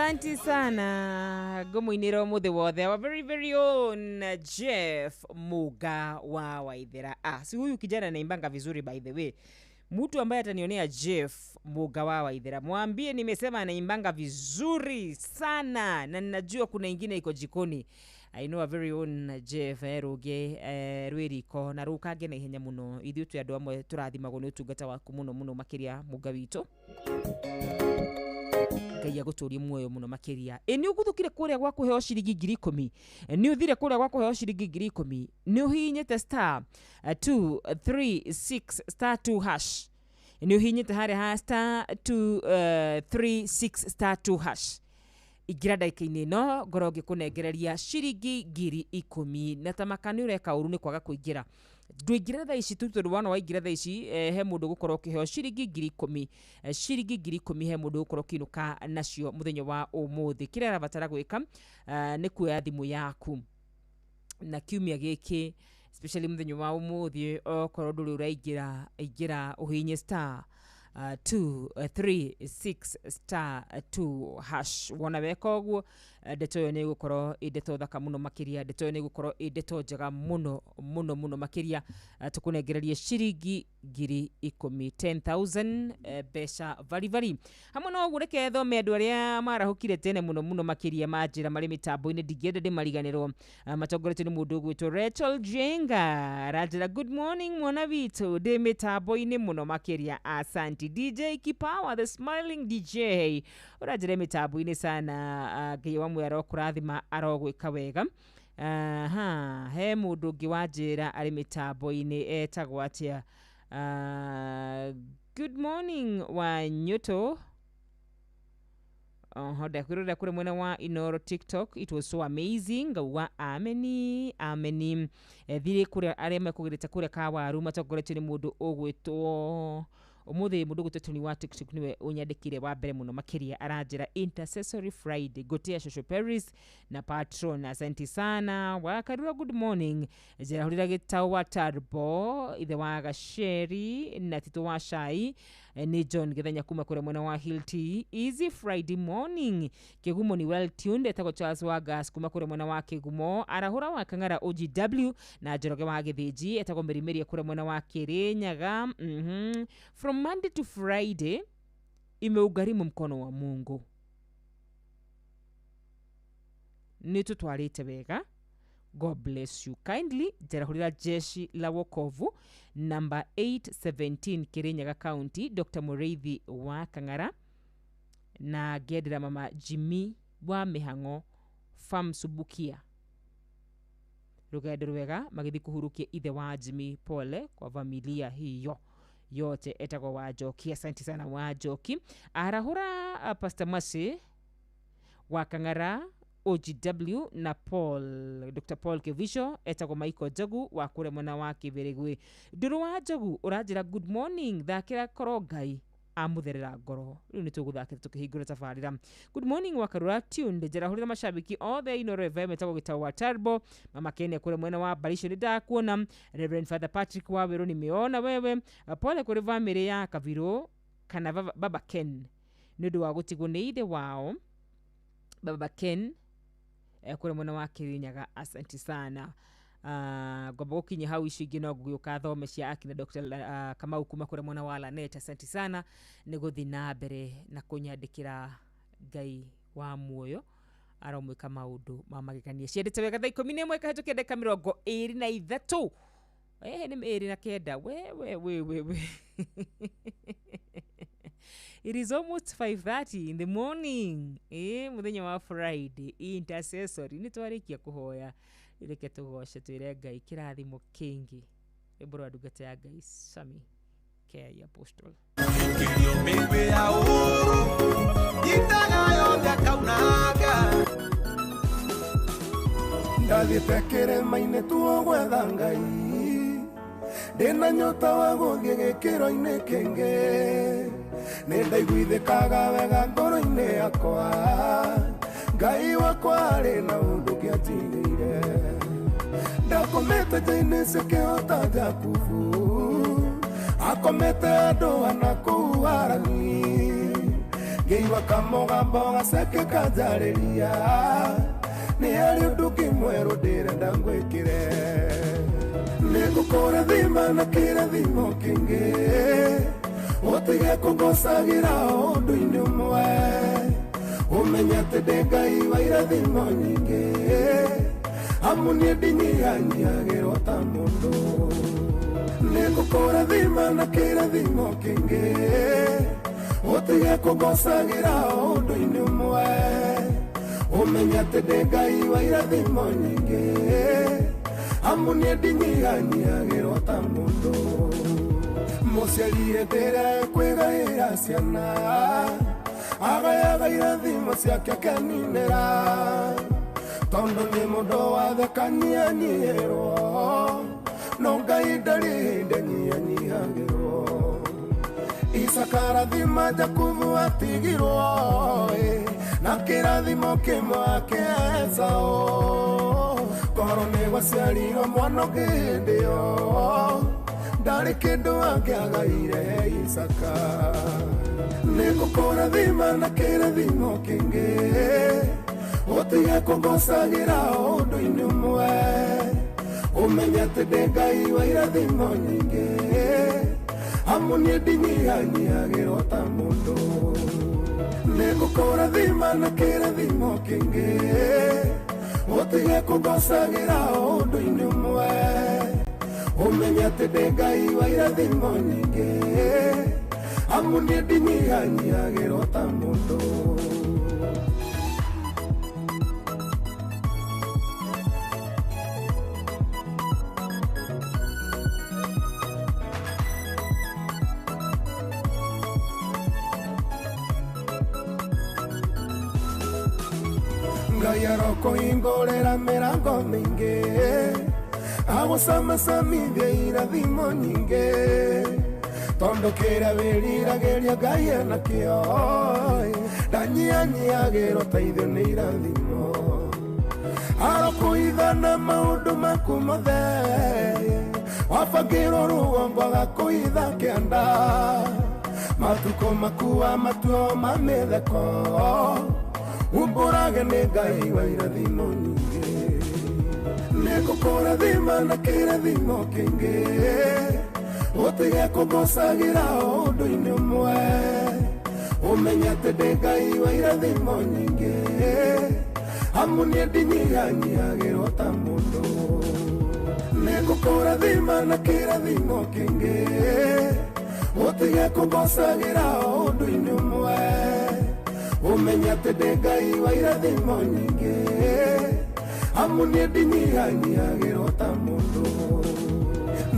Asante sana ngũmũinĩra ũmũthĩ wothe, our very very own Jeff Muga wa Waithera. Ah, si huyu kijana anaimbanga vizuri, by the way. Mtu ambaye atanionea Jeff Muga wa Waithera, mwambie nimesema anaimbanga vizuri sana, na ninajua kuna ingine iko jikoni. I know a very own Jeff ruge rwĩriko na rũkange na ihenya mũno. Ithuĩ twĩ andũ amwe tũrathimagwo nĩ ũtungata waku mũno mũno makĩria, Muga witũ. Ngai agũtũrie muoyo mũno makĩria. Ĩ nĩ ũguthũkire kũrĩa gwa kũheo ciringi 10,000? Nĩ ũthire kũrĩa gwa kũheo ciringi 10,000? Nĩ ũhihinyĩte star 236 star 2 hash? Nĩ ũhihinyĩte harĩa ha star 236 star 2 hash? Ingĩra ndagĩka-inĩ ĩno ngorwo ngĩkũnengereria ciringi 10,000, na tamaka nĩ ũreka ũru nĩ kwaga kũingĩra. Ndũingĩre thaa ici tu, tondũ wona waingĩra thaa ici, he mũndũ gũkorwo ũkĩheo ciringi 10,000. Ciringi 10,000 he mũndũ gũkorwo ũkĩinũka nacio mũthenya wa ũmũthĩ. Kĩrĩa arabatara gwĩka nĩ kuoya thimũ yaku na kiumia gĩkĩ, especially mũthenya wa ũmũthĩ, okorwo ndũrĩ ũraingĩra, ingĩra ũhihinye star 236 star 2 hash. Wona weka ũguo, ndeto ĩyo nĩ ĩgũkorwo ĩ ndeto thaka mũno makĩria, ndeto ĩyo nĩ ĩgũkorwo ĩ ndeto njega mũno mũno mũno makĩria. Tũkũnengererie ciringi 10,000, 10,000, mbeca baribari. Hamwe na ũguo, reke thome andũ arĩa marahũkire tene mũno mũno makĩria, manjĩra marĩ mĩtambo-inĩ, ndingĩenda ndĩmariganĩrwo. Matongoretio nĩ mũndũ ũgwĩtwo Rachel Jenga, aranjĩra good morning mwana witũ, ndĩ mĩtambo-inĩ mũno makĩria, asanti. DJ Kipawa, the smiling DJ, ũranjĩra mĩtambo-inĩ sana. Ngai wa muoyo arokũrathima, arogwĩka wega. Aha, he mũndũ ũngĩ wanjĩra arĩ mĩtambo-inĩ, etagwo atĩa? Good morning wa Nyoto. Oho, ndakwĩrorera kũrĩ mwena wa Inoro TikTok, it was so amazing. Ngauga ameni ameni. Thirĩ kũrĩa arĩa mekũgĩrĩte kũrĩa Kawaru, matongoretio nĩ mũndũ ũgwĩtwo ũmũthĩ, mũndũ ũgwĩtwo Tony wa TikTok nĩwe ũnyandĩkire wa mbere mũno makĩria, aranjĩra intercessory Friday, gotea Shosho Paris na patron, asante sana. Wakarura, good morning, njĩrahũrĩra gĩtau wa Tarbo, ithe wa Gaceri na Tito wa Cai. Nĩ John Gĩthenya kuma kũrĩa mwena wa Hilti. Easy Friday morning, Kĩgumo ni well tuned. Etagwo Charles wa Gas kuma kũrĩa mwena wa Kĩgumo. Arahũra wa Kang'ara OGW na Njoroge wa Gĩthĩnji, etagwo Mĩrimĩria kũrĩa mwena wa Kĩrĩnyaga. From Monday to Friday imeugharimu mkono wa Mungu, nĩ tũtwarĩte wega. God bless you kindly. Njerahũrĩra jeshi la wokovu number 817, Kirinyaga County, Dr. Mũrĩithi wa Kang'ara, na ngendera mama Jimmy wa Mĩhang'o Farm Subukia rũgendo rwega magĩthiĩ kũhurukia ithe wa Jimmy. Pole kwa familia hiyo yote. Etagwo Wanjoki, asante sana Wanjoki. Arahũra Pastor Masi wa Kang'ara OGW na Paul, Dr. Paul Kevisho. Etagwo Michael Njogu wa kũrĩa mwena wa Kĩbĩrĩgwĩ. Ndũrũ wa Njogu ũranjĩra good morning, thakĩra korwo Ngai amũtherera ngoro. Rĩu nĩ tũgũthakĩra tũkĩhingũra tabarĩra. Good morning Wakarura tuned, njerahũrĩra mashabiki othe Inoro FM. Etagwo Gĩtau wa Tarbo, mama Kenya kũrĩa mwena wa Barisho, nĩ ndakuona. Reverend Father Patrick wa Wĩrũ, nimeona wewe. Pole kũrĩ bamĩrĩ ya Kavirũ kana baba Ken nĩ ũndũ wa gũtigwo nĩ ithe wao baba Ken, kũrĩa mwena wa Kirinyaga, asante sana. Ngomba gũkinya hau, icio ingĩ no ngũgĩũka thome cia akina Dr. Kamau kuma kũrĩa mwena wa Lanet, asante sana nĩ gũthiĩ na mbere na kũnyandĩkĩra. Ngai wa muoyo aromwĩka maũndũ ma magegania. Ciendete wega, thaa 11 kahĩtũkia ndagĩka 23, ehe, nĩ 29. We we we we we, it is almost 5:30 in the morning, mũthenya wa Friday intercessory. Nĩ twarĩkia kũhoya, reke tũgoce, twĩre Ngai kĩrathimo kĩngĩ. Rwĩmbo rwa ndungata ya Ngai Sami K Apostle. Kirio mĩigwi ya ũru itaga yothe akaunanga. Ndathiĩte kĩrĩma-inĩ tuo gwetha Ngai, ndĩna nyota wa gũthiĩ gĩkĩro-inĩ kĩngĩ. Nĩ ndaiguithĩkaga wega ngoro-inĩ yakwa, Ngai wakwa arĩ na ũndũ kĩanjigĩire. Ndakomete nja-inĩ cikĩhota Jakubu, akomete andũ ana kũu Harani. Ngĩigua kamũgambo gaceke kanjarĩria nĩ harĩ ũndũ ũngĩ mwerũ ndĩrenda ngwĩkĩre nĩngũkũrathima na kĩrathimo kĩngĩ ũtige kũngocagĩra ũndũ-inĩ ũmwe ũmenye atĩ ndĩ Ngai wa irathimo nyingĩ amu niĩ ndinyihanyiagĩrwo ta mũndũ nĩngũkũrathima na kĩrathimo kĩngĩ ũtige kũngocagĩra ũndũ-inĩ ũmwe ũmenye atĩ ndĩ Ngai wa irathimo nyingĩ amu niĩ ndinyihanyiagĩrwo ta mũndũ mũciari hĩndĩ kwĩgaĩra ciana agayaga irathimo ciake akeninĩra tondũ nĩ mũndũ wathekanyihanyihĩrwo no Ngai ndarĩ hĩndĩ anyihanyihagĩrwo Isaka arathima Jakubu atigirwo na kĩrathimo kĩmwe ake Esau korwo nĩ gwaciarirwo mwana ũngĩ hĩndĩ ĩyo ndarĩ kĩndũ angĩagaire Isaka nĩngũkũrathima na kĩrathimo kĩngĩ ũtige kũngocagĩra ũndũ-inĩ ũmwe ũmenye atĩ ndĩ Ngai wa irathimo nyingĩ amu niĩ ndinyihanyiagĩrwo ta mũndũ nĩngũkũrathima na kĩrathimo kĩngĩ ũtige kũngocagĩra ũndũ-inĩ ũmwe ũmenye atĩ ndĩ Ngai wa irathimo nyingĩ amu niĩ ndinyihanyiagĩrwo ta mũndũ. Ngai arokũhingũrĩra mĩrango mĩingĩ agũcamacamithie irathimo nyingĩ tondũ kĩrĩa wĩriragĩria Ngai enakĩo ndanyihanyiagĩrwo ta ithuĩ nĩ irathimo arokũhitha na maũndũ maku mothe wabangĩrwo rũgongo agakũhitha kĩanda matukũ maku wa matuo ma mĩtheko umbũrage nĩ Ngai wa irathimo nyingĩ nĩngũkũrathima na kĩrathimo kĩngĩ ũtige kũngocagĩra ũndũ-inĩ ũmwe ũmenye atĩ ndĩ Ngai wa irathimo nyingĩ amu niĩ ndinyihanyiagĩrwo ta mũndũ nĩngũkũrathima na kĩrathimo kĩngĩ ũtige kũngocagĩra ũndũ-inĩ ũmwe ũmenye atĩ ndĩ Ngai wa irathimo nyingĩ amu niĩ ndinyihanyiagĩrwo ta mũndũ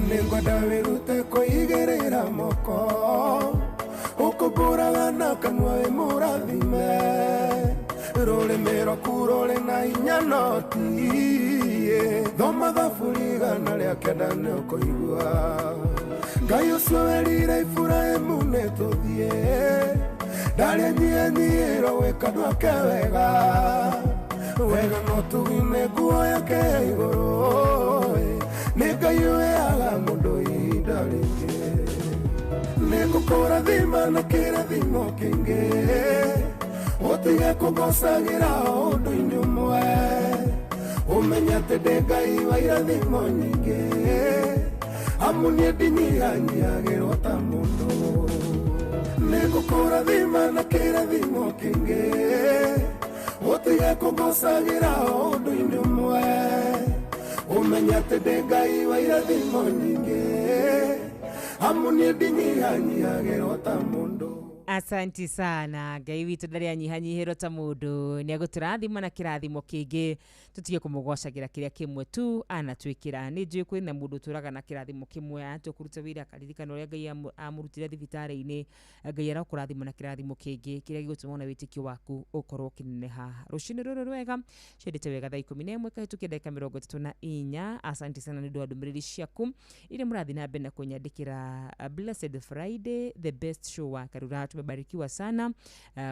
nĩngwenda wĩrute kwĩigĩrĩra moko ũkũmbũraga na kanua wĩ mũrathime rũrĩmĩ rwaku rũrĩ na hinya no tiĩ thoma thaburi 109 nĩũkũigua Ngai ũcio werire Iburahĩmu nĩtũthiĩ ndarĩ anyihanyiĩrwo gwĩka andũ ake wega wega no tugine nguo yake ya igũrũ nĩ Ngai ũheaga mũndũ ihinda rĩngĩ nĩngũkũrathima na kĩrathimo kĩngĩ ũtige kũngocagĩra ũndũ-inĩ ũmwe ũmenye atĩ ndĩ Ngai wa irathimo nyingĩ amu niĩ ndinyihanyiagĩrwo ta mũndũ nĩngũkũrathima na kĩrathimo kĩngĩ ũtige kũngocagĩra ũndũ-inĩ ũmwe ũmenye atĩ ndĩ Ngai wa irathimo nyingĩ amu niĩ ndinyihanyiagĩrwo ta mũndũ. Asanti sana Ngai witũ ndarĩ anyihanyihĩrwo ta mũndũ nĩ agũtũrathima na kĩrathimo kĩngĩ tũtige kũmũgocagira kĩrĩa kĩmwe tu anatwĩkĩra. Nĩ njũĩ kwĩna mũndũ ũtũraga na kĩrathimo kĩmwe atua kũruta wĩra akaririkana ũrĩa Ngai amũrutire thibitarĩ-inĩ. Ngai arokũrathima na kĩrathimo kĩngĩ kĩrĩa gĩgũtũma ona wĩtĩkio waku ũkorwo ũkĩneneha. Rũcinĩ rũrũ rwega ciendete wega thaa 11 kahĩtũkia ndagĩka 34. Asante sana nĩ ũndũ wa ndũmĩrĩri ciaku iria mũrathiĩ na mbere na kũnyandĩkĩra. Blessed Friday, the best show wa Karura. Nimebarikiwa sana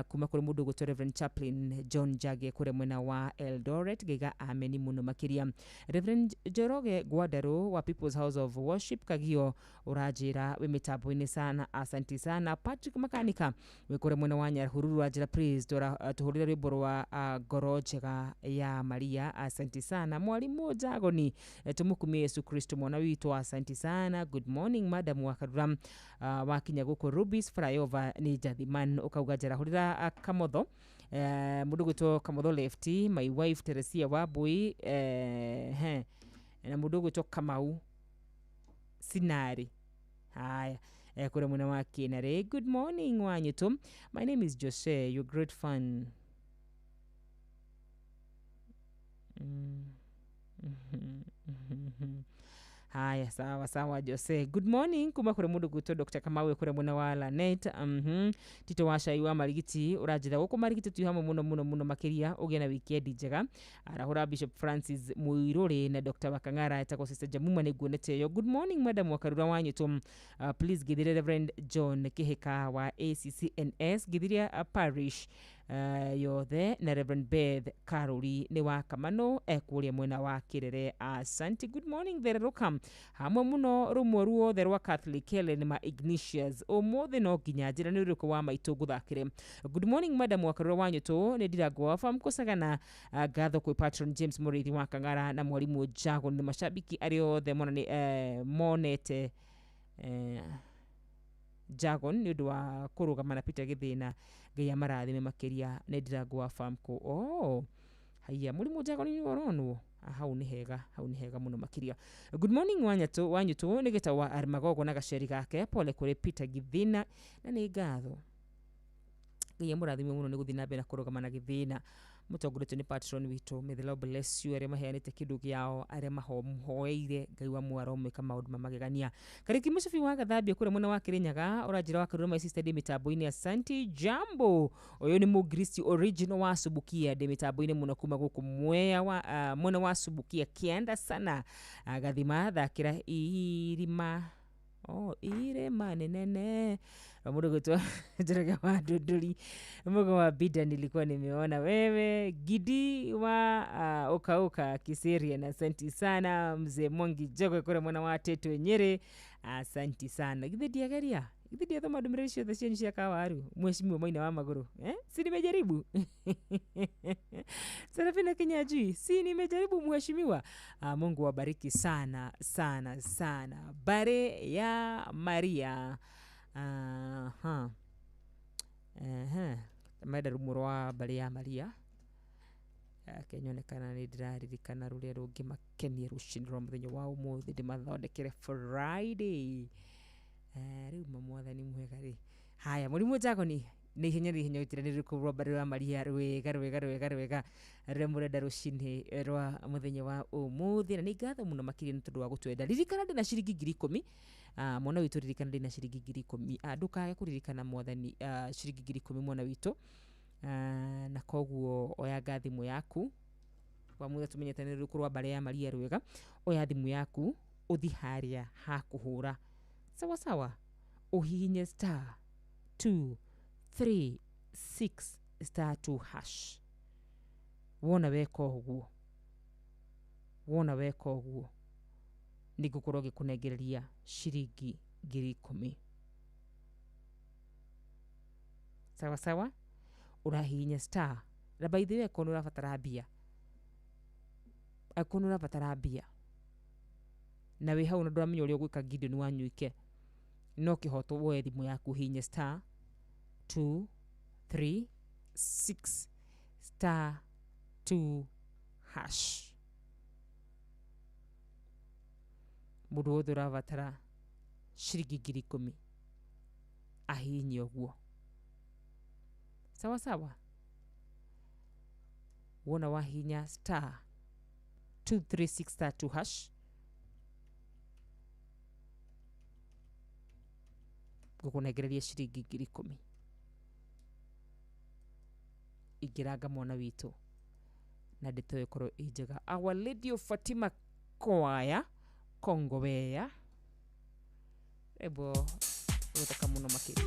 kuma kuri mundu ugwitwo Reverend Chaplain John Njage kuria mwena wa Eldoret. Ngaiga ameni muno makiria. Reverend Njoroge Gwandaru wa People's House of Worship Kagio uranjira wi mitambo-ini sana, asanti sana. Patrick Makanika wi kuria mwena wa Nyahururu uranjira please tuhurire rwimbo rwa ngoro njega ya Maria, asanti sana. Mwalimu Jagoni, tumukumie Yesu Kristo mwana witũ, asanti sana. Good morning madam wa Karura, wakinya guku Rubis flyover ni Jathiman ukauga njarahũrĩra Kamotho, mũndũ gwĩtwo Kamotho Lefty, my wife Teresia Wambui, na mũndũ gwĩtwo Kamau Sinari. Haya, kũrĩa mwena wa Kinare. Good morning Wanyutu, my name is Jose, your great fan. Haya, sawa sawa Jose. Good morning kuma kuri mundu gwitwo Dr. Kamau kuri mwena wa Lanet. Tito wa Cai wa Marigiti uranjira guku Marigiti twi hamwe muno muno muno makiria ugie na weekend njega. Arahura Bishop Francis Muiruri na Dr. Wakang'ara etagwo Sister Jamuma niguonete yo. Good morning madam wa Karura Wanyutu. Please githire Reverend John Kihika wa ACCNS githiria parish yothe na Reverend Beth Karuri ni wa Kamano ekuria mwena wa Kirere. Asante. Good morning thereruka hamwe muno rumwe ruothe rwa Catholic Helen ma Ignatius umuthi no nginya njira ni uruko wa maitu nguthakire. Good morning madam wa Karura Wanyutu, ni ndirangwa wa fam kusagana ngatho kwi patron James Muriithi wa Kang'ara na mwalimu Jago ni mashabiki aria othe monani monete Jagon nĩ ũndũ wa kũrũgama na Peter Gĩthĩna. Ngai amarathime makĩria nĩ ndirangwa wa famco. Oh, haiya mũrimũ Jagon nĩ ũronwo hau nĩ hega, hau nĩ hega mũno makĩria. Good morning Wanyutu, Wanyutu nĩ gĩtagwo wa Armagogo na gaceri gake, pole kũrĩ Peter Gĩthĩna na nĩ ngatho. Ngai amũrathime mũno nĩ gũthiĩ na mbere na kũrũgama na Gĩthĩna. Mũtongoretio nĩ patron witũ, may the Lord bless you, arĩa maheanĩte kĩndũ kĩao, arĩa mahoeire Ngai wa mwaro mwĩka maũndũ ma magegania. Kariũki Mũcibi wa Gathambia kũrĩa mwena wa Kĩrĩnyaga ũranjĩra wa Karura my sister ndĩ mĩtambo-inĩ, asanti. Jambo, ũyũ nĩ Mũkristi original wa Subukia, ndĩ mĩtambo-inĩ mũno kuma gũkũ Mwea wa mwena wa Subukia kĩanda sana. Gathima thakĩra irima Oh, irema nene mundu gwitwo Njoroge wa Ndunduri Mugo wa Bida, nilikuwa nimeona wewe Gidi wa Ukauka Kiseria, na asanti sana mzee Mwangi Jogwe kure mwana wa Teto Nyeri, asanti sana. Githe ndiageria, githe ndiathoma ndũmĩrĩri ciothe cianyu cia kawaru mheshimiwa Maina wa Magũrũ, si nimejaribu. Serafina Kinyanjui, si nimejaribu mheshimiwa. Mungu wabariki sana sana sana. Bare ya Maria. Aha. Aha. Menda rumu rwa bare ya Maria. Kenyonekana nĩ ndĩraririkana rũrĩa rũngĩmakenia rũcinĩ rwa mũthenya wa ũmũthĩ ndĩmathondekere Friday. Rĩu mwathani mwega rĩ. Haya, mũrimũ Jagoni nĩ ihenya nĩ ihenya gũtira nĩ rũkũ rwa mbare rwa Maria rwega rwega rwega rwega rũrĩa mũrenda rũcinĩ rwa mũthenya wa ũmũthĩ, na nĩ ngatho mũno makĩria nĩ tondũ wa gũtwenda. Ririkana ndĩna ciringi 10,000. Mwana witũ ririkana ndĩna ciringi 10,000. Ndũkage kũririkana mwathani ciringi 10,000 mwana witũ. Na koguo oyanga thimũ yaku wa mũthenya tũmenyete nĩ rũkũ rwa mbare ya Maria rwega, oya thimũ yaku ũthi harĩa ha kũhũra sawa sawa, uhihinye star 2 3 6 star 2 hash. Wona weka ũguo, wona weka ũguo nĩngũkorwo ngĩkũnengereria ciringi 10,000. Sawa sawa, ũrahihinya star na by the way akorwo nĩ ũrabatara mbia, akorwo nĩ ũrabatara mbia na wĩ hau na ndũramenya ũrĩa ũgwĩka Gideon Wanyuike, no kĩhoto woe thimũ yaku ũhihinye star 2 3 6 star 2 hash. Mũndũ wothe ũrabatara ciringi 10,000 ahihinye ũguo. Sawa sawa, wona wahihinya star 2 3 6 star 2 hash ngũkũnengereria ciringi 10,000. Ingĩranga mwana witũ na ndeto ĩyo ĩkorwo ĩ njega. Our Lady of Fatima Choir Kongowea, rwĩmbo rũthaka mũno makĩria.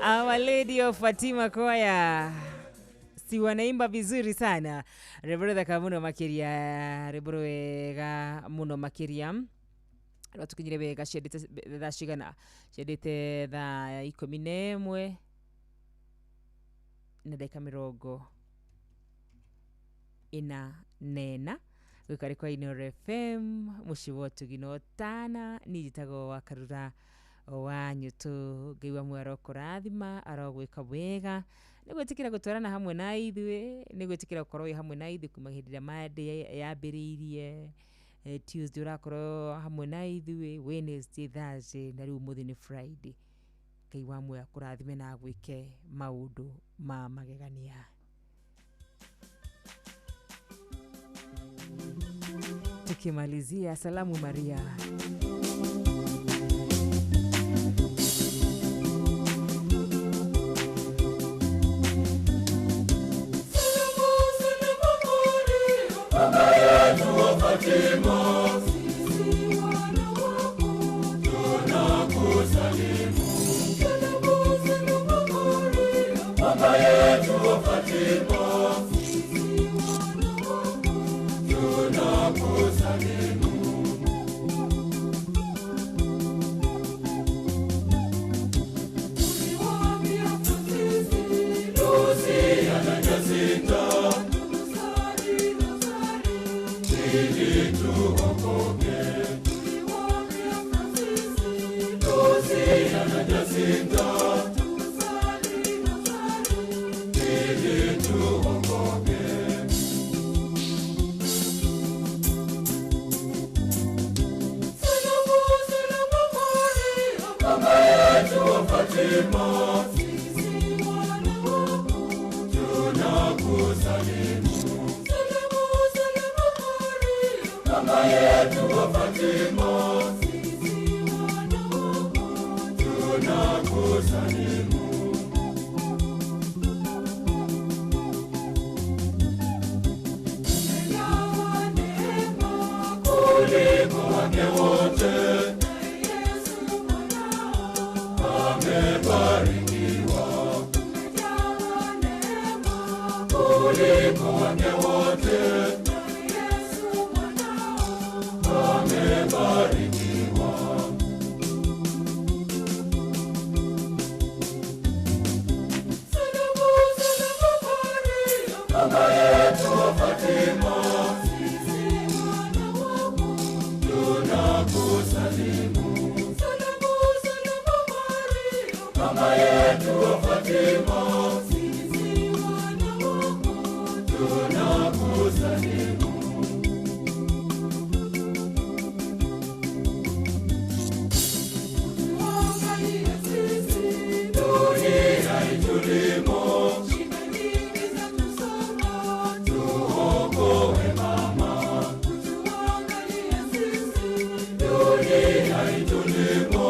Our Lady of Fatima Choir si wanaimba vizuri sana. Rwĩmbo thaka muno makiria, rwĩmbo rwega muno makiria. Rwatukinyire wega ciendete thaa cigana? Ciendete thaa 11 na ndagĩka 44 gwĩka kwa Inooro FM mũciĩ wa ũtugi na ũtana. Niĩ njĩtagwo wa Karura wa Nyutu. Ngai wa muoyo arokũrathima, arogwĩka wega. Nĩ gwĩtĩkĩra gũtwarana hamwe na ithuĩ, nĩ gwĩtĩkĩra gũkorwo wĩ hamwe na ithuĩ kuma hĩndĩ ĩrĩa Monday yambĩrĩirie, Tuesday ũrakorwo hamwe na ithuĩ, Wednesday, Thursday na rĩu ũmũthĩ nĩ Friday. Ngai wa muoyo akũrathime na agwĩke maũndũ ma magegania. Tukimalizia salamu Maria. Mama yetu wa Fatima, sisi wana wako tunakusalimu. Salamu, salamu Maria, mama yetu wa Fatima, sisi wana wako tunakusalimu. Ili tuokoke. Tuliwaambia Francis, Lucia na Jacinta, tusali rozari. Ili tuokoke. Salamu, salamu Maria, Mama yetu wa Fatima, sisi wana wako tunakusalimu. Salamu, salamu Maria, Mama yetu wa Fatima, sisi wana wako tunakusalimu. Umejawa neema kuliko wake wote, Yesu mwanao amebarikiwa. Umejawa neema kuliko wake wote, Yesu mwanao amebarikiwa. Salamu, salamu Maria, Mama yetu wa Fatima, sisi wana wako tunakusalimu. Salamu, salamu Maria, Mama yetu wa Fatima, sisi wana wako tunakusalimu. Tuangalie sisi dunia itulimo, shida nyingi zatusonga, tuokoe mama. Tuangalie sisi dunia itulimo,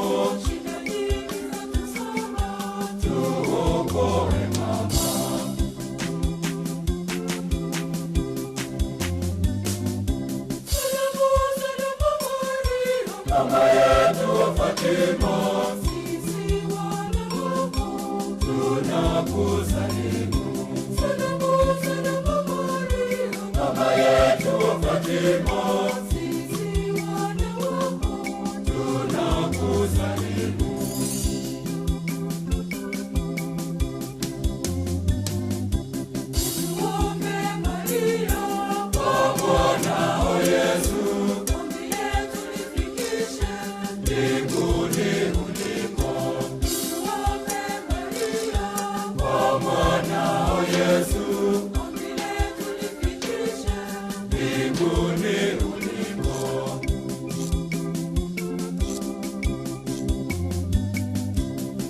shida nyingi zatusonga, tuokoe mama. Salamu, salamu Maria, Mama yetu wa Fatima, sisi wana wako tunakusalimu. Salamu, salamu Maria, Mama yetu wa Fatima, sisi wana wako tunakusalimu. Tuombe Maria, kwa mwanao Yesu, ombi letu lifikishe mbinguni uliko. Tuombe Maria, kwa mwanao Yesu, ombi letu lifikishe mbinguni uliko.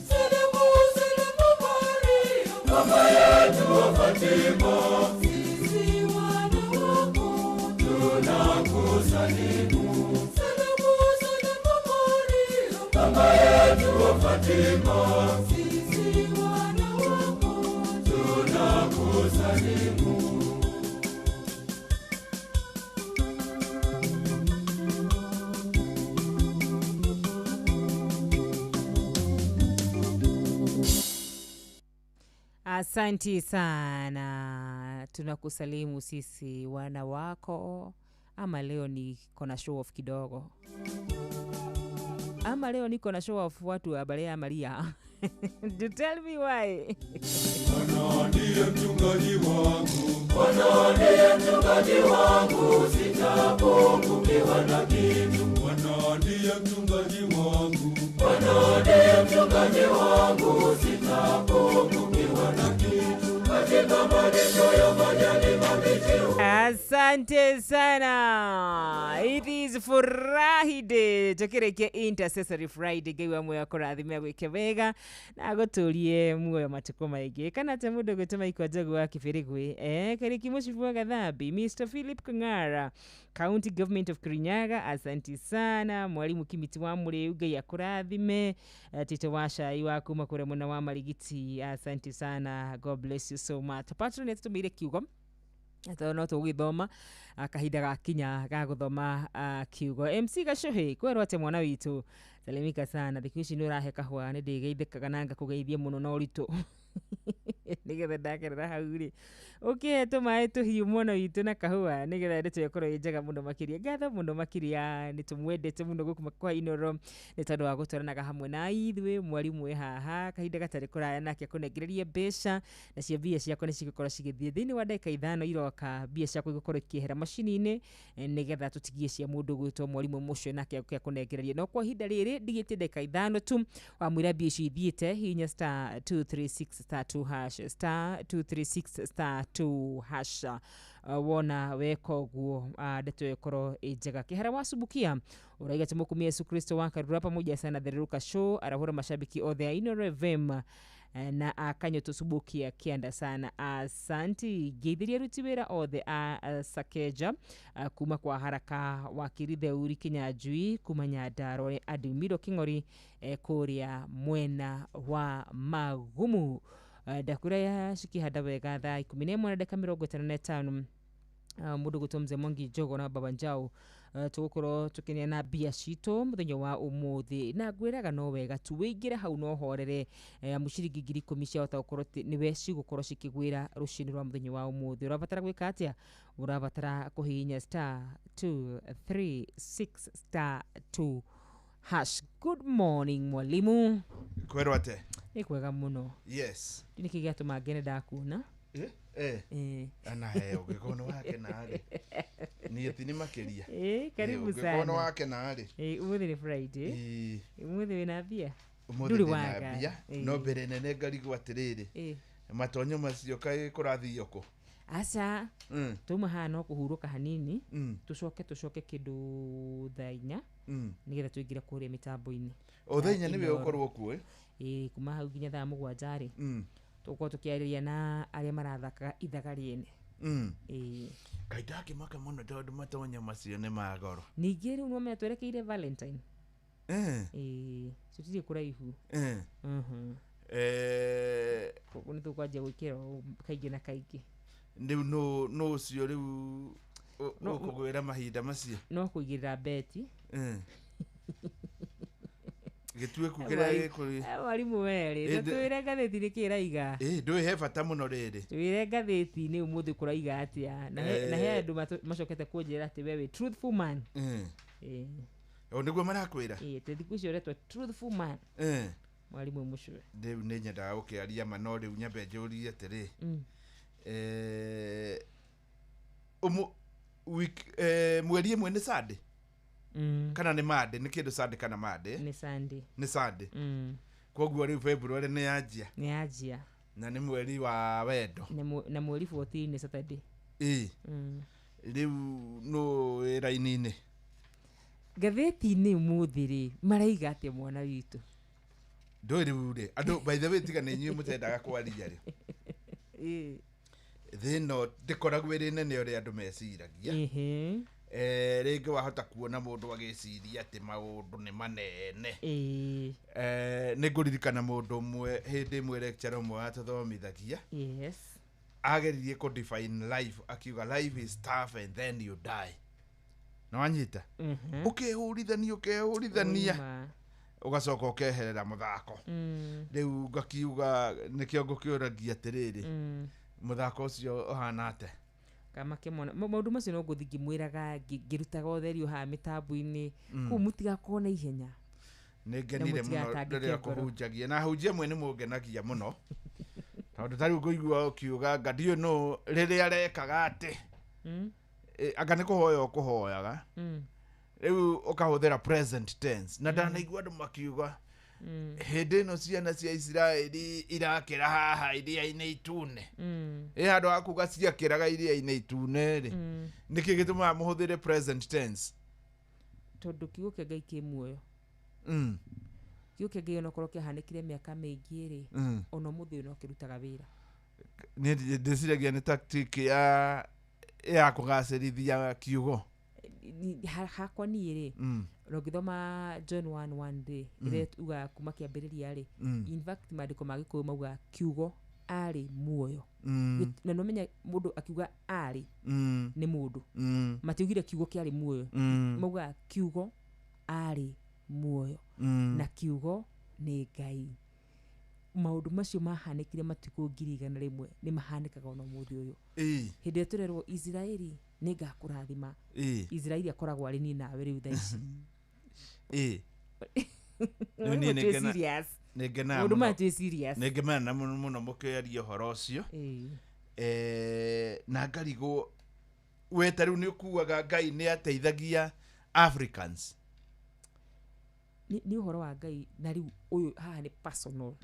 Salamu, salamu Maria, Mama yetu wa Fatima, sisi wana wako tunakusalimu. Salamu, salamu Maria, Mama yetu wa Fatima, sisi wana wako tunakusalimu. Asanti sana, tunakusalimu sisi wana wako. Ama leo niko na show off kidogo, ama leo niko na show off watu wa Barea Maria. Do tell me why. Bwana ndiye mchungaji wangu, Bwana ndiye mchungaji wangu, sitapungukiwa na kitu. Bwana ndiye mchungaji wangu, Bwana ndiye mchungaji wangu, sitapungukiwa na kitu. Katika malisho ya majani mabichi Asante sana. It is Friday. Tukirekia Intercessory Friday ngai wa muoyo akũrathime agwĩke wega na agũtũrie muoyo matukũ maingĩ kana te mũndũ gwĩtwo Maiko Njogu wa Kĩbĩrĩgwĩ Karĩki Mũcibu wa Gathambi, Mr Philip Kang'ara, County Government of Kirinyaga, asanti sana. Mwalimu Kimiti wa Mũrĩu, Ngai akũrathime. Tito wa Cai wa kuma kũrĩa mwena wa Marigiti, asanti sana. God bless you so much. Patron nĩatũtũmĩire kiugo tondũ no tũgũgĩthoma kahinda gakinya ga gũthoma kiugo. MC Gacuhi, kwerwo atĩ mwana witũ, salimika sana. Thikũ ici nĩ ũrahe kahũa, nĩ ndĩgeithĩkaga na ngakũgeithia mũno na ũritũ. Nĩgetha ndakerera hau rĩ, ũkĩhe tũmaĩ tũhiũ mwena witũ na kahũa, nĩgetha ndeto ĩkorwo ĩ njega mũno makĩria. Ngatho mũno makĩria, nĩ tũmwendete mũno gũkũ kwa Inoro nĩ tondũ wa gũtwaranaga hamwe na ithuĩ. Mwarimũ wĩ haha kahinda gatarĩ kũraya nake akũnengererie mbeca, nacio mbia ciakwa nĩ cigũkorwo cigĩthiĩ thĩinĩ wa ndagĩka 5 iroka. Mbia ciakwa igũkorwo ikĩehera macini-inĩ, nĩgetha tũtigie cia mũndũ gwĩtwo mwarimũ mũcio nake oke akũnengererie. No kwa ihinda rĩrĩ ndigĩtie ndagĩka 5 tu, wamwĩra mbia icio ithiĩte, hihinya star 236 star 2 hash, star 236 star 2 hash. Wona weka ũguo, ndeto ĩkorwo ĩ njega. Kĩhara wa Subukia ũraiga tũmũkumia Yesu Kristo wa Karura pamoja sana Thereruka Show, arahũra mashabiki othe a Inoro FM na akanyo Subukia kĩanda sana. Asanti. Ngeithirie aruti wĩra othe a Sakeja, kuma kwa Haraka wa Kiritheuri Kinyanjui, kuma Nyandarua nĩ Adimiro King'ori, kũrĩa mwena wa Magumu. Ndakura ya cikihanda wega thaa 11 na ndagĩka 55. Mũndũ gwĩtwo Mzee Mwangi Njogo na Baba Njau, tũgũkorwo tũkĩneana mbia citũ mũthenya wa ũmũthĩ, na ngwĩraga no wega tu wĩingĩre hau no horere, amu ciringi 10,000 ciahota gũkorwo nĩwe cigũkorwo cikĩgwĩra rũcinĩ rwa mũthenya wa ũmũthĩ. Ũrabatara gwĩka atĩa? Ũrabatara kũhihinya star 236 star 2 hash. Good morning mwalimu. Kwĩrwo atĩa? Nĩ kwega mũno. Yes. Nĩkĩ gĩatũma ngene ndakuona? Ana he ũngĩkorwo nĩ wakena rĩ. Niĩ ti nĩ makĩria. Karibu Ũngĩkorwo nĩ sana. wakena rĩ. Ũmũthĩ nĩ Friday. Ũmũthĩ wĩna mbia? Ũmũthĩ Ndũrĩ ndĩna waga. mbia. No mbere nene ngarigwo atĩrĩrĩ. Matonyo macio kaĩ kũrathio kũ? Aca. Twauma haha no kũhurũka hanini. Tũcoke kĩndũ thaa 4. Nĩgetha tũingĩre kũrĩa mĩtambo-inĩ. O thaa 4 nĩwe Inoro. ũkorwo kuo, ĩ? Kuma hau nginya thaa 7 rĩ. Tũgũkorwo tũkĩarĩria na arĩa marathakaga ithaga rĩene. Kaĩ ndakĩmaka mũno tondũ matonyo macio nĩ ma goro. Ningĩ rĩu nĩwamenya twerekeire Valentine. Tũtirĩ kũraihu. Koguo nĩ tũkwanjia gwĩkĩra ũũ kaingĩ na kaingĩ. Rĩu nũ ũcio rĩu ũkũgwĩra mahinda macio? No kũigĩrĩra beti. Gĩtuĩku kĩrĩa gĩkũrĩ. Mwarimũ werĩ, tũtwĩre ngathĩti nĩkĩ ĩraiga? Ndũĩ he bata mũno rĩrĩ. Twĩre ngathĩti-inĩ ũmũthĩ kũraiga atĩa? Na he andũ macokete kũnjĩra atĩ we wĩ truthful man. O nĩguo marakwĩra? Atĩ thikũ icio ũretwo truthful man. Mwarimũ mũcwe. Rĩu nĩ nyendaga gũkĩaria ma, no rĩu nyambe njũrie atĩrĩ. Mweri ĩmwe nĩ Sunday? Kana nĩ Monday? Nĩ kĩndũ Sunday kana Monday? Nĩ Sunday. Nĩ Sunday. Koguo rĩu February nĩ yanjia. Nĩ yanjia. Na nĩ mweri wa wendo. Na mweri 14 nĩ Saturday. Rĩu nũ wĩra-inĩ? Ngathĩti-inĩ ũmũthĩ rĩ, maraiga atĩa mwana witũ? Ndũĩ rĩu rĩ, andũ by the way tiga nĩ inyuĩ mũtendaga kwaria rĩ. Thĩ ĩno ndĩkoragwo ĩrĩ nene ũrĩa andũ meciragia. Rĩngĩ wahota kuona mũndũ agĩciria atĩ maũndũ nĩ manene. Nĩ ngũririkana mũndũ ũmwe hĩndĩ ĩmwe lecturer ũmwe watũthomithagia. Ageririe kũ define life, akiuga life is tough and then you die. Nĩ wanyita? Ũkehũrithania, ũkehũrithania. Ũgacoka ũkeherera mũthako. Rĩu ngakiuga nĩkĩo ngũkĩũragia atĩrĩrĩ. Mũthako ũcio ũhana atĩa? Kamake mwana. Maũndũ macio no ngũthiĩ ngĩmwĩraga, ngĩrutaga ũtheri haha mĩtambo-inĩ. Kũu mũtigakorwo na ihenya. Nĩ ngenire Na mũno mũtigatangĩke rĩrĩa ngoro. kũhunjagia. Na ahunjia amwe nĩ mũngenagia mũno. Tondũ ta rĩu ngũigua ũkiuga anga ndiũĩ nũ rĩrĩa arekaga atĩ. Anga nĩ kũhoya ũkũhoyaga. Rĩu ũkahũthĩra present tense. Na ndanaigua andũ makiuga hĩndĩ ĩno ciana cia Isiraeli irakĩra haha iria-inĩ itune. Ĩ handũ ha kuga ciakĩraga iria-inĩ itune rĩ, nĩkĩ gĩtũmaga mũhũthĩre present tense? Tondũ kiugo kĩa Ngai kĩ muoyo. Kiugo kĩa Ngai onokorwo kĩahanĩkire mĩaka mĩingĩ rĩ, ona ũmũthĩ ũyũ no kĩrutaga wĩra. Niĩ ndĩciragia nĩ tactic ya kũgacĩrithia kiugo. Hakwa niĩ rĩ, na ũngĩthoma John 1:1 rĩ, ĩrĩa ugaga kuma kĩambĩrĩria rĩ, in fact maandĩko ma Gĩkũyũ maugaga kiugo arĩ muoyo. Na nĩ ũmenya mũndũ akiuga arĩ, nĩ mũndũ. Matiugire kiugo kĩarĩ muoyo. Maugaga kiugo arĩ muoyo. Na kiugo nĩ Ngai. Maũndũ macio mahanĩkire matukũ 100,000 nĩ mahanĩkaga ona ũmũthĩ ũyũ. Hĩndĩ ĩrĩa tũrerwo Isiraeli nĩ ngakũrathima, Isiraeli akoragwo arĩ niĩ nawe rĩu thaa ici. Rĩu niĩ Twĩ serious. Nĩngenaga Maũndũ maya mũno. Twĩ serious. Nĩngenaga mũno mũno mũkĩaria ũhoro ũcio. Na ngarigwo we ta rĩu nĩ ũkuaga Ngai nĩ ateithagia Africans? Nĩ ũhoro wa Ngai, na rĩu ũyũ haha nĩ personal.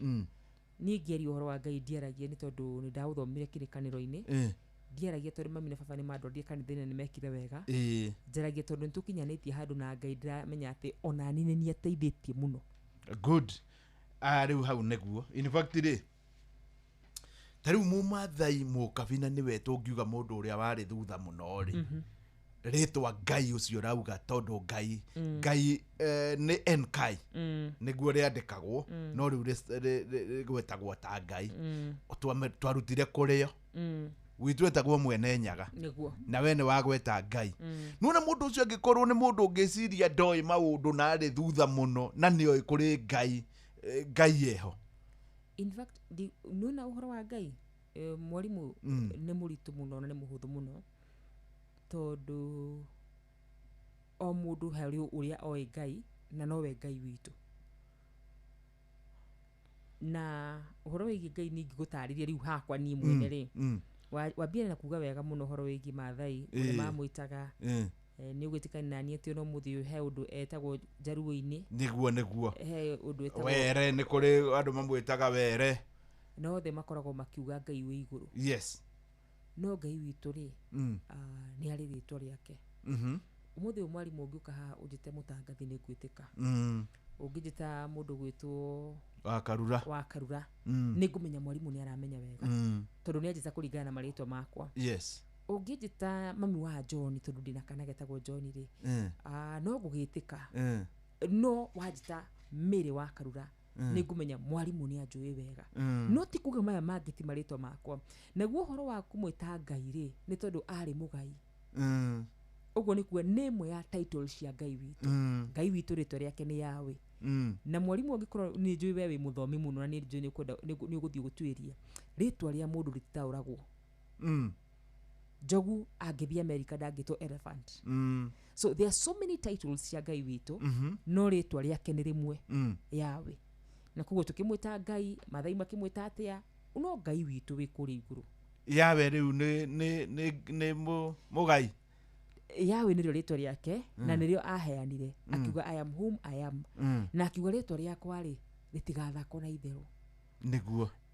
Niĩ ngĩaria ũhoro wa Ngai ndiaragia nĩ tondũ nĩ ndaũthomire kĩrĩkanĩro-inĩ. Ndiaragia tondũ mami na baba nĩ mandwarire kanitha-inĩ na nĩ mekire wega. Njaragia tondũ nĩ tũkinyanĩtie handũ na Ngai, ndĩramenya atĩ ona niĩ nĩ niĩ ateithĩtie mũno. Good. Ah, rĩu hau nĩguo in fact rĩ, ta rĩu Mũmathai Mũkabina nĩwe tũngiuga mũndũ ũrĩa warĩ thutha mũno rĩ, rĩtwa Ngai ũcio ũrauga, tondũ Ngai, Ngai nĩ Enkai, nĩguo rĩandĩkagwo, no rĩu rĩgwetagwo ta Ngai. Twarutire kũrĩo gwitũ etagwo Mwene Nyaga. Na we nĩ wagweta Ngai. Nona mũndũ ũcio angĩkorwo nĩ mũndũ ũngĩciria ndoĩ maũndũ na arĩ thutha mũno na nĩoĩ kũrĩ Ngai, Ngai eho. In fact, nĩwona ũhoro wa Ngai, mwarimũ, nĩ mũritũ mũno na nĩ mũhũthũ mũno, tondũ o mũndũ harĩ ũrĩa oĩ Ngai na nowe Ngai witũ. Na ũhoro wĩgiĩ Ngai nĩ ingĩgũtarĩria rĩu hakwa niĩ mwene rĩ, wambie na kuga wega mũno ũhoro wĩgiĩ Maathai ũrĩa mamwĩtaga. Nĩ ũgwĩtĩkania na niĩ atĩ ona ũmũthĩ ũyũ he ũndũ etagwo Njaruo-inĩ? Nĩguo. He ũndũ etagwo. Were, nĩ kũrĩ andũ mamwĩtaga Were. Na othe makoragwo makiuga Ngai wĩ igũrũ. No Ngai witũ rĩ, nĩ arĩ rĩtwa rĩake. Ũmũthĩ ũyũ mwarimũ ũngĩũka haha ũnjĩte mũtangathi nĩ ngwĩtĩka. Ũngĩnjĩta mũndũ gwĩtwo wa Karura, wa Karura, nĩ ngũmenya mwarimũ nĩ aramenya wega, tondũ nĩ anjĩta kũringana na marĩtwa makwa. Ũngĩnjĩta mami wa John, tondũ ndĩna kana getagwo John rĩ, no ngũgĩtĩka. No wanjĩta Mary wa Karura, nĩ ngũmenya mwarimũ nĩ anjũĩ wega. No ti kuga maya mangĩ ti marĩtwa makwa. Naguo ũhoro wa kũmwĩta Ngai rĩ, nĩ tondũ arĩ mũgai. Ũguo nĩ kuga nĩ ĩmwe ya title cia Ngai witũ. Ngai witũ rĩtwa rĩake nĩ Yahweh. Na mwarimũ, angĩkorwo nĩ njũĩ we wĩ mũthomi mũno na nĩ njũĩ nĩ ũkwenda nĩ ũgũthiĩ gũtuĩria, rĩtwa rĩa mũndũ rĩtitaũragwo. Njogu angĩthiĩ America ndangĩtwo elephant. So there are so many titles cia Ngai witũ, no rĩtwa rĩake nĩ rĩmwe, Yahweh. Na koguo tũkĩmwĩta Ngai, Maathai makĩmwĩta atĩa, no Ngai witũ wĩ kũrĩa igũrũ. Yawe rĩu nĩ mũgai. Yahweh nĩrĩo rĩtwa rĩake na nĩrĩo aheanire, akiuga, "I am whom I am." Na akiuga rĩtwa rĩakwa rĩ rĩtigathakwo na itherũ.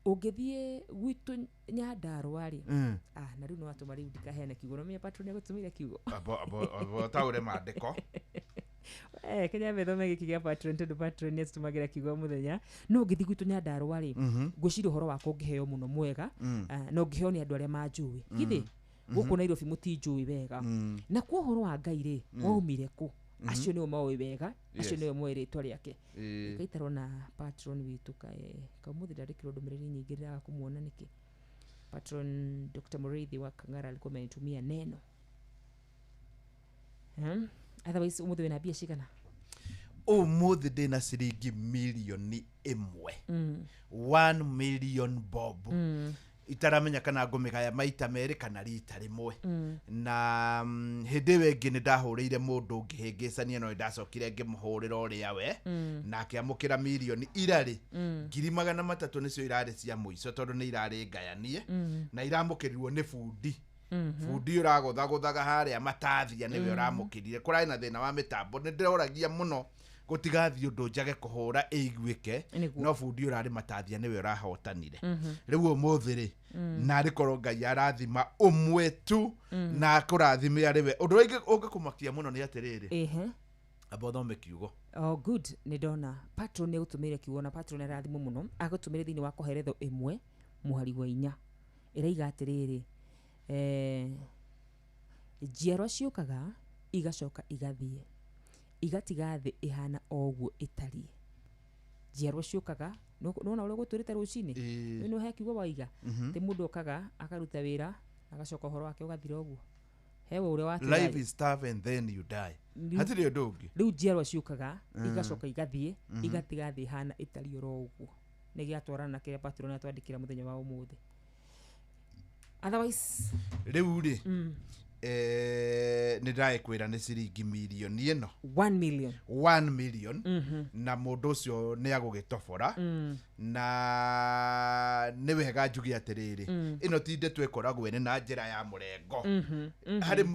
Ũngĩthiĩ gwitũ Nyandarũa rĩ, na rĩu nĩ watũma rĩu ndikaheane kiugo, nomenya patron nĩagũtũmĩire kiugo. Abo taũre maandĩko. Kenya methome gĩkĩ gĩa patron, tondũ patron nĩ atũtũmagĩra kiugo o mũthenya. No ũngĩthiĩ gwitũ Nyandarũa rĩ, ngwĩciria ũhoro wakwa ũngĩheo mũno mwega, na ũngĩheo nĩ andũ arĩa manjũĩ. Githĩ gũkũ Nairobi mũtinjũĩ wega? Na kwa ũhoro wa Ngai rĩ, waumire kũ? Acio nĩo moĩ wega, acio nĩo moĩ rĩtwa rĩake. Gaitarwo na patron witũ kae kaumuthĩ ndandĩkĩrwo ndũmĩrĩri nyingĩ, ndĩraga kũmuona nĩkĩ. Patron Dr. Mũrĩithi wa Kang'ara alikuwa amenitumia neno. Otherwise ũmũthĩ wĩna mbia cigana? Ũmũthĩ ndĩna ciringi 1 mirioni. 1 million bob. Itaramenya kana ngũmĩgaya maita merĩ kana rita rĩmwe. Na hĩndĩ ĩyo ĩngĩ nĩ ndahũrĩire mũndũ ngĩhĩngĩcania, no nĩ ndacokire ngĩmũhũrĩra ũrĩa we, na akĩamũkĩra mirioni irarĩ 300,000, nĩcio irarĩ cia mũico tondũ nĩ irarĩ ngayanie, na iramũkĩrirwo nĩ bundi. Bundi ũragũthagũthaga harĩa matathia nĩwe ũramũkĩrire. Kũrarĩ na thĩna wa mĩtambo, nĩ ndĩroragia mũno gũtigathiĩ ũndũ njage kũhũra ĩiguĩke. No bundi ũrarĩ matathia nĩwe ũrahotanire. Rĩu ũmũthĩ rĩ, narĩ korwo Ngai arathima ũmwe tu na akũrathime arĩ we. Ũndũ ũrĩa ũngĩkũmakia mũno nĩ atĩrĩrĩ, amba ũthome kiugo. Oh, good, nĩ ndona patron nĩ agũtũmĩire kiugo, na patron arathimwo mũno. Agũtũmĩire thĩinĩ wa Koheretho 1 mũhari wa 4, ĩraiga atĩrĩrĩ, njiarwa ciũkaga igacoka igathiĩ, igatiga thĩ ĩhana o ũguo ĩtariĩ. Njiarwa ciũkaga, nĩwona ũrĩa gũtũrĩte rũcinĩ? Ĩĩ. Nĩ he kiugo waiga atĩ mũndũ okaga akaruta wĩra agacoka ũhoro wake ũgathira ũguo, hewe ũrĩa watiga. Life is tough and then you die. Hatirĩ ũndũ ũngĩ. Rĩu njiarwa ciũkaga igacoka igathiĩ, igatiga thĩ ĩhana ĩtariĩ oro ũguo. Nĩ gĩatwarana na kĩrĩa patron atwandĩkĩra mũthenya wa ũmũthĩ. Otherwise rĩu rĩ, nĩ ndagĩkwĩra nĩ ciringi mirioni ĩno. 1 million. 1 million. Na mũndũ ũcio nĩ agũgĩtobora. Na nĩ wega njuge atĩrĩrĩ, ĩno ti ndeto ĩkoragwo ĩrĩ na njĩra ya mũrengo.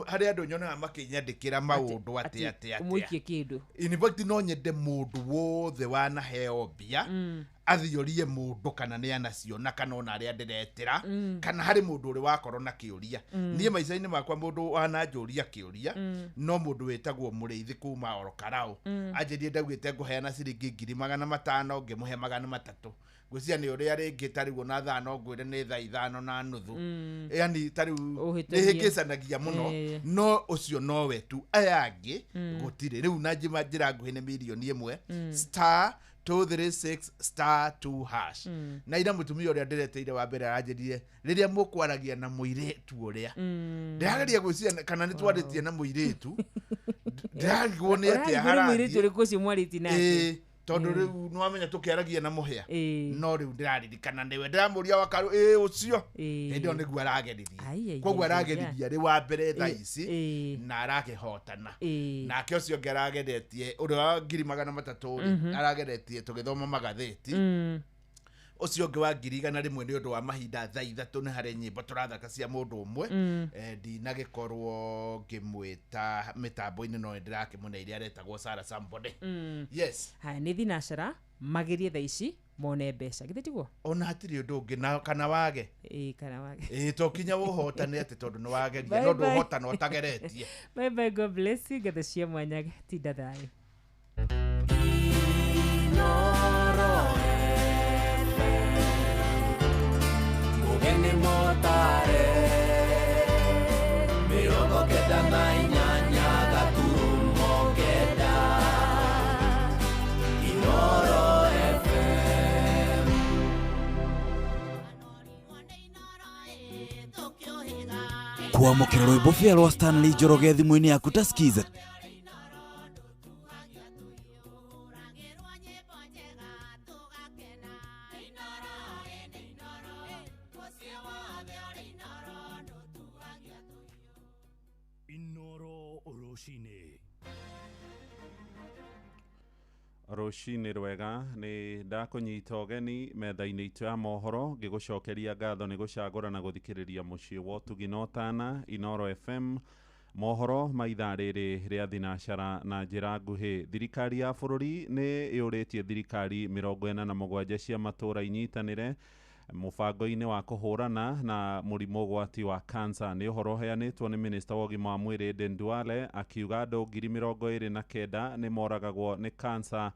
Harĩ andũ nyonaga makĩnyandĩkĩra maũndũ atĩ atĩ atĩ ũmũikie kĩndũ. In fact no nyende mũndũ wothe wanaheo mbia athiorie mũndũ kana nĩ anaciona kana ona arĩa ndĩretĩra, kana harĩ mũndũ ũrĩ wakorwo na kĩũria. Niĩ maica-inĩ makwa mũndũ wananjũria kĩũria, no mũndũ wĩtagwo Mũrĩithi kuma oro Karau, anjĩrie ndaugĩte ngũheana ciringi 500,000, ngĩmũhe 300. Ngwĩciria nĩ ũrĩa rĩngĩ ta rĩu ona thaa no ngwĩre nĩ thaa 5:30. Yani ta rĩu Ũhĩtũrie. nĩ hĩngĩcanagia mũno, no ũcio nowe tu, aya angĩ gũtirĩ. Rĩu na njĩra nguhĩ nĩ 1 million, *236 *2 hash. Na ira mũtumia ũrĩa ndĩreteire wa mbere aranjĩrire rĩrĩa mũkwaragia na mũirĩtu ũrĩa, ndĩrageria gwĩciria kana nĩ twarĩtie na mũirĩtu, ndĩrarigwo nĩ atĩa. Ũrarigwo nĩ mũirĩtu harathiĩ. ũrĩkũ ũcio mwarĩtie nake? Ĩĩ, tondũ rĩu nĩwamenya tũkĩaragia na mũhĩa, no rĩu ndĩraririkana nĩwe ndĩramũria wakarũ ĩ ũcio hĩndĩ ĩyo nĩguo arageririe. Ai, ai, Koguo ai, ai, arageririe arĩ wa mbere thaa ici na arakĩhotana. Nake ũcio ũngĩ arageretie ũrĩa wa 300,000 rĩ, arageretie tũgĩthoma magathĩti. Ũcio ũngĩ wa 100,000 nĩ ũndũ wa mahinda, thaa 3 nĩ harĩ nyĩmbo tũrathaka cia mũndũ ũmwe. Ndinagĩkorwo ngĩmwĩta mĩtambo-inĩ, no nĩndĩrakĩmũne iria aretagwo Sarah Somebody. Yes. Haya, nĩ thinacara magerie thaa ici mone mbeca, githĩ tiguo? Ona hatirĩ ũndũ ũngĩ na kana wage. Ĩĩ, kana wage. Ĩĩ, to kinya ũhotane atĩ tondũ nĩ wageria, Bye no bye. ndũhotana ũtageretie. Bye bye, God bless you. Ngatho cia mwanya, tinda thayũ. Inoro FM, Mugeni Motare, 98.9 Inoro FM. Kwamũkĩra rwĩmbo bĩa rwa Stanley Njoroge thimũ-inĩ yaku ta skiza. Inoro rũcinĩ. Rũcinĩ rwega, nĩ ndakũnyita ũgeni metha-inĩ itũ ya mohoro, ngĩgũcokeria ngatho nĩ gũcagũra na gũthikĩrĩria mũciĩ wa ũtugi na ũtana Inoro FM. Mohoro ma ithaa rĩrĩ rĩa thinacara na njĩra nguhĩ. Thirikari ya bũrũri nĩ ĩũrĩtie thirikari 47 cia matũũra inyitanĩre mũbango-inĩ wa kũhũrana na mũrimũ ũgwati wa kansa. Nĩ ũhoro ũheanĩtwo nĩ minista wa ũgima wa mwĩrĩ Aden Duale, akiuga andũ 29,000 nĩ moragagwo nĩ kansa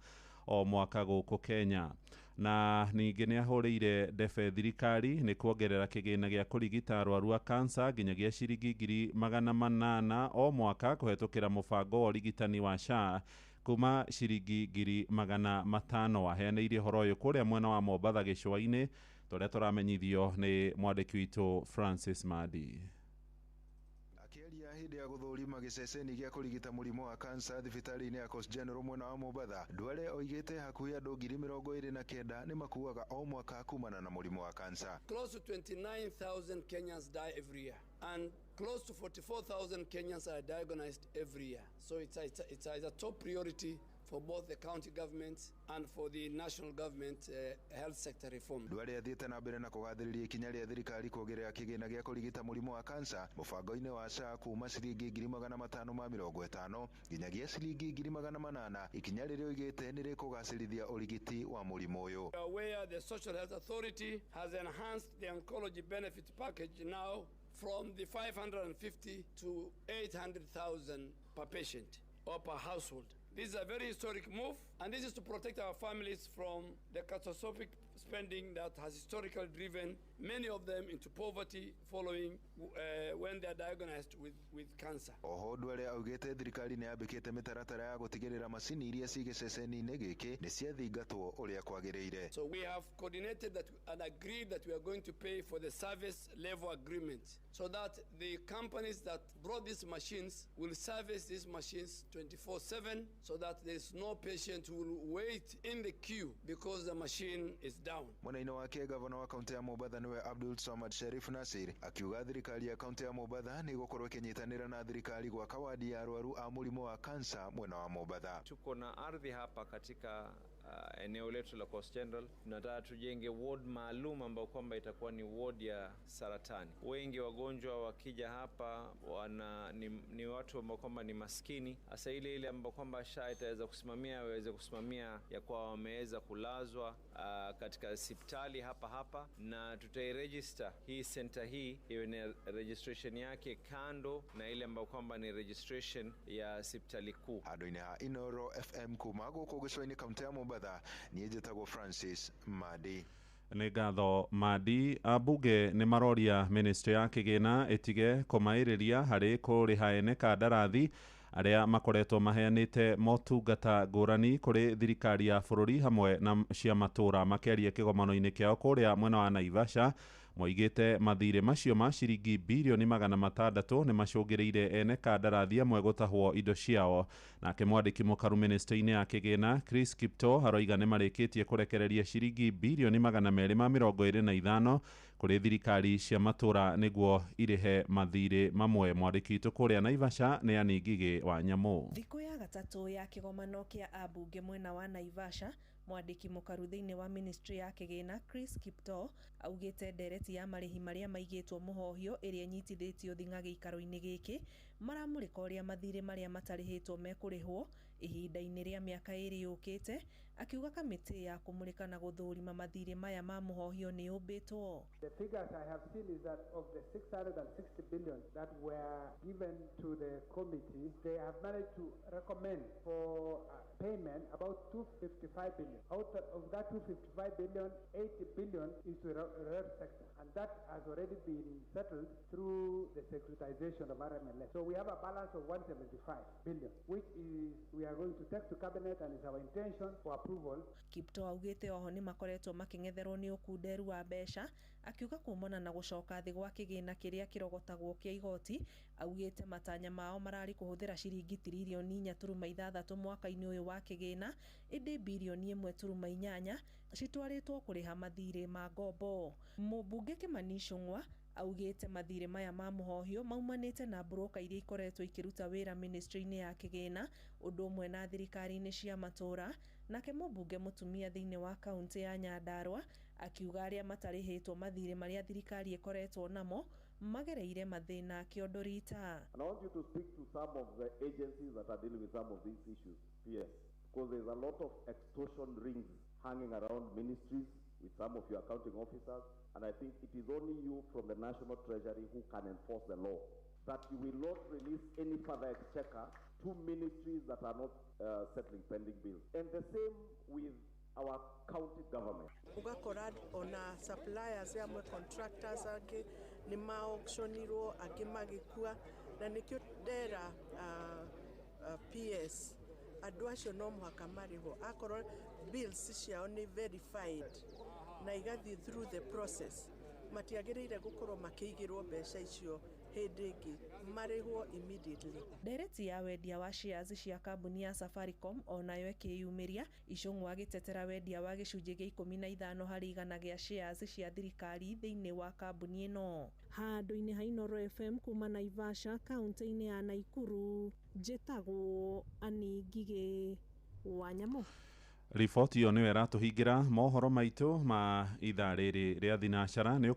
o mwaka gũkũ Kenya. Na ningĩ nĩ ahũrĩire ndebe thirikari nĩ kuongerera kĩgĩna gĩa kũrigita arwaru a kansa nginyagia ciringi 800,000 o mwaka kũhetũkĩra mũbango wa ũrigitani wa SHA kuma ciringi 500,000. Aheanĩire ũhoro ũyũ kũrĩa mwena wa Mombatha gĩcũa-inĩ, tũrĩa tũramenyithio nĩ mwandĩki witũ Francis Madi. Akĩaria hĩndĩ ya gũthũrima gĩceceni gĩa kũrigita mũrimũ wa kansa thibitarĩ-inĩ ya Coast General mwena wa Mombatha, Duale oigĩte hakuhĩ andũ 29,000 nĩ makuaga o mwaka kumana na mũrimũ wa kansa. Close to 29,000 Kenyans die every year, and close to 44,000 Kenyans are diagnosed every year. So it's a top priority for both the county governments and for the national government health sector reform. Duale athiĩte na mbere na kũgathĩrĩria ikinya rĩa thirikari kuongerera kĩgĩna gĩa kũrigita mũrimũ wa kansa mũbango-inĩ wa SHA kuma ciringi 550,000 nginyagia ciringi 800,000, ikinya rĩrĩa oigĩte nĩ rĩkũgacĩrithia ũrigiti wa mũrimũ ũyũ. We are aware the Social Health Authority has enhanced the oncology benefit package now from the 550 to 800,000 per patient or per household. This is a very historic move, and this is to protect our families from the catastrophic spending that has historically driven many of them into poverty following when they are diagnosed with cancer. Oho Duale augĩte thirikari nĩ yambĩkĩte mĩtaratara ya gũtigĩrĩra macini iria ci gĩceceni-inĩ gĩkĩ nĩ ciathingatwo ũrĩa kwagĩrĩire. So we have coordinated that and agreed that we are going to pay for the service level agreement so that the companies that brought these machines will service these machines 24/7, so that there is no patient who will wait in the queue because the machine is down. Mwena-inĩ wake gavana wa kaunti ya Mombatha niwe Abdul Samad Sharif Nasir akiuga thirikari ya kaunti ya Mombatha nĩ ĩgũkorwo ĩkĩnyitanĩra na thirikari gwaka wadi ya arwaru a mũrimũ wa kansa mwena wa Mombatha. Tuko na ardhi hapa katika eneo letu la Coast General. Tunataka tujenge ward maalum ambayo kwamba itakuwa ni ward ya saratani. Wengi wagonjwa wakija hapa ni watu ambao kwamba ni maskini. Hasa ile ambao kwamba SHA itaweza kusimamia, waweze kusimamia ya kwa wameweza kulazwa katika hospitali hapa, na tutairegister hii center hii iwe ni registration yake kando na ile ambayo kwamba ni registration ya hospitali kuu. Handũ-inĩ ha Inoro FM kuma gũkũ gĩcũa-inĩ kaunti ya Mombatha, niĩ njĩtagwo Francis Madi. Nĩ ngatho Madi. Ambunge nĩ maroria ministry ya kĩgĩna ĩtige kũmaĩrĩria harĩ kũrĩha ene kandarathi arĩa makoretwo maheanĩte motungata ngũrani kũrĩ thirikari ya bũrũri hamwe na cia matũra. Makĩaria kĩgomano-inĩ kĩao kũrĩa mwena wa Naivasha, moigĩte mathirĩ macio ma ciringi birioni 600 nĩ macũngĩrĩire ene kandarathi amwe gũtahwo indo ciao. Nake mwandĩki mũkaru ministry-inĩ ya kĩgĩna Chris Kipto aroiga nĩ marĩkĩtie kũrekereria ciringi birioni 225 kũrĩ thirikari cia matũra nĩguo irĩhe mathirĩ mamwe. Mwandĩki witũ kũrĩa Naivasha nĩ Ann Ngigĩ wa Nyamũ. Thikũ ya gatatũ ya kĩgomano kĩa ambunge mwena wa Naivasha, mwandĩki mũkaru thĩinĩ wa ministry ya kĩgĩna Chris Kipto augĩte ndereti ya marĩhi marĩa maigĩtwo mũhohio ĩrĩa ĩnyitithĩtio thing'a gĩikaro-inĩ gĩkĩ maramũrĩka ũrĩa mathirĩ marĩa matarĩhĩtwo mekũrĩhwo ihinda-inĩ rĩa mĩaka 2 yũkĩte, akiuga kamĩtĩ ya kũmũrĩka na gũthũrima mathirĩ maya ma mũhohio nĩ yũmbĩtwo. The figures I have seen is that of the 660 billion that were given to the committee, they have managed to recommend for payment about 255 billion. Out of that 255 billion, 80 billion is to the road sector, and that has already been settled through the securitization of RMLS. So we have a balance of 175 billion, which is we are going to take to cabinet and is our intention for approval. Kipto augĩte oho nĩ makoretwo makĩng'etherwo nĩ ũkunderu wa mbeca, akiuga kumana na gũcoka thĩ gwa kĩgĩna kĩrĩa kĩrogotagwo kĩa igoti. Augĩte matanya mao mararĩ kũhũthĩra ciringi tiririoni 4.6 mwaka-inĩ ũyũ wa kĩgĩna, ĩndĩ birioni 1.8 citwarĩtwo kũrĩha mathirĩ ma ngombo. Mũmbunge Kimani Ichung'wa augĩte mathirĩ maya ma mũhohio maumanĩte na broka iria ikoretwo ikĩruta wĩra ministry-inĩ ya kĩgĩna ũndũ ũmwe na thirikari-inĩ cia matũra. Nake mũmbunge mũtumia thĩinĩ wa kaunti ya Nyandarua akiuga arĩa matarĩhĩtwo mathirĩ marĩa thirikari ĩkoretwo namo magereire mathĩna kĩondo rita. And I want you to speak to some of the agencies that are dealing with some of these issues, PS, because there's a lot of extortion rings hanging around ministries with some of your accounting officers, and I think it is only you from the National Treasury who can enforce the law, that you will not release any further exchequer to ministries that are not settling pending bills. And the same with our county government. Ugakora ona suppliers amwe contractors angĩ nĩ ma-auctionirwo angĩ magĩkua, na nĩkĩo ndera PS andũ acio no mũhaka marĩhwo akorwo bills ciao nĩ verified na igathiĩ through the process, matiagĩrĩire gũkorwo makĩigĩrwo mbeca icio hĩndĩ ĩngĩ, marĩhwo immediately. Ndereti ya wendia wa shares cia kambuni ya Safaricom onayo ĩkĩyumĩria, Ichung'wa agĩtetera wendia wa gĩcunjĩ gĩa 15 harĩ igana gĩa shares cia thirikari thĩinĩ wa kambuni ĩno. Handũ-inĩ ha Inoro FM kuma Naivasha kaunti-inĩ ya Naikuru, njĩtagwo Ann Ngigĩ wa Nyamũ. Riboti ĩyo nĩyo ĩratũhingĩra mohoro maitũ ma ithaa rĩrĩ rĩa thinacara. Nĩ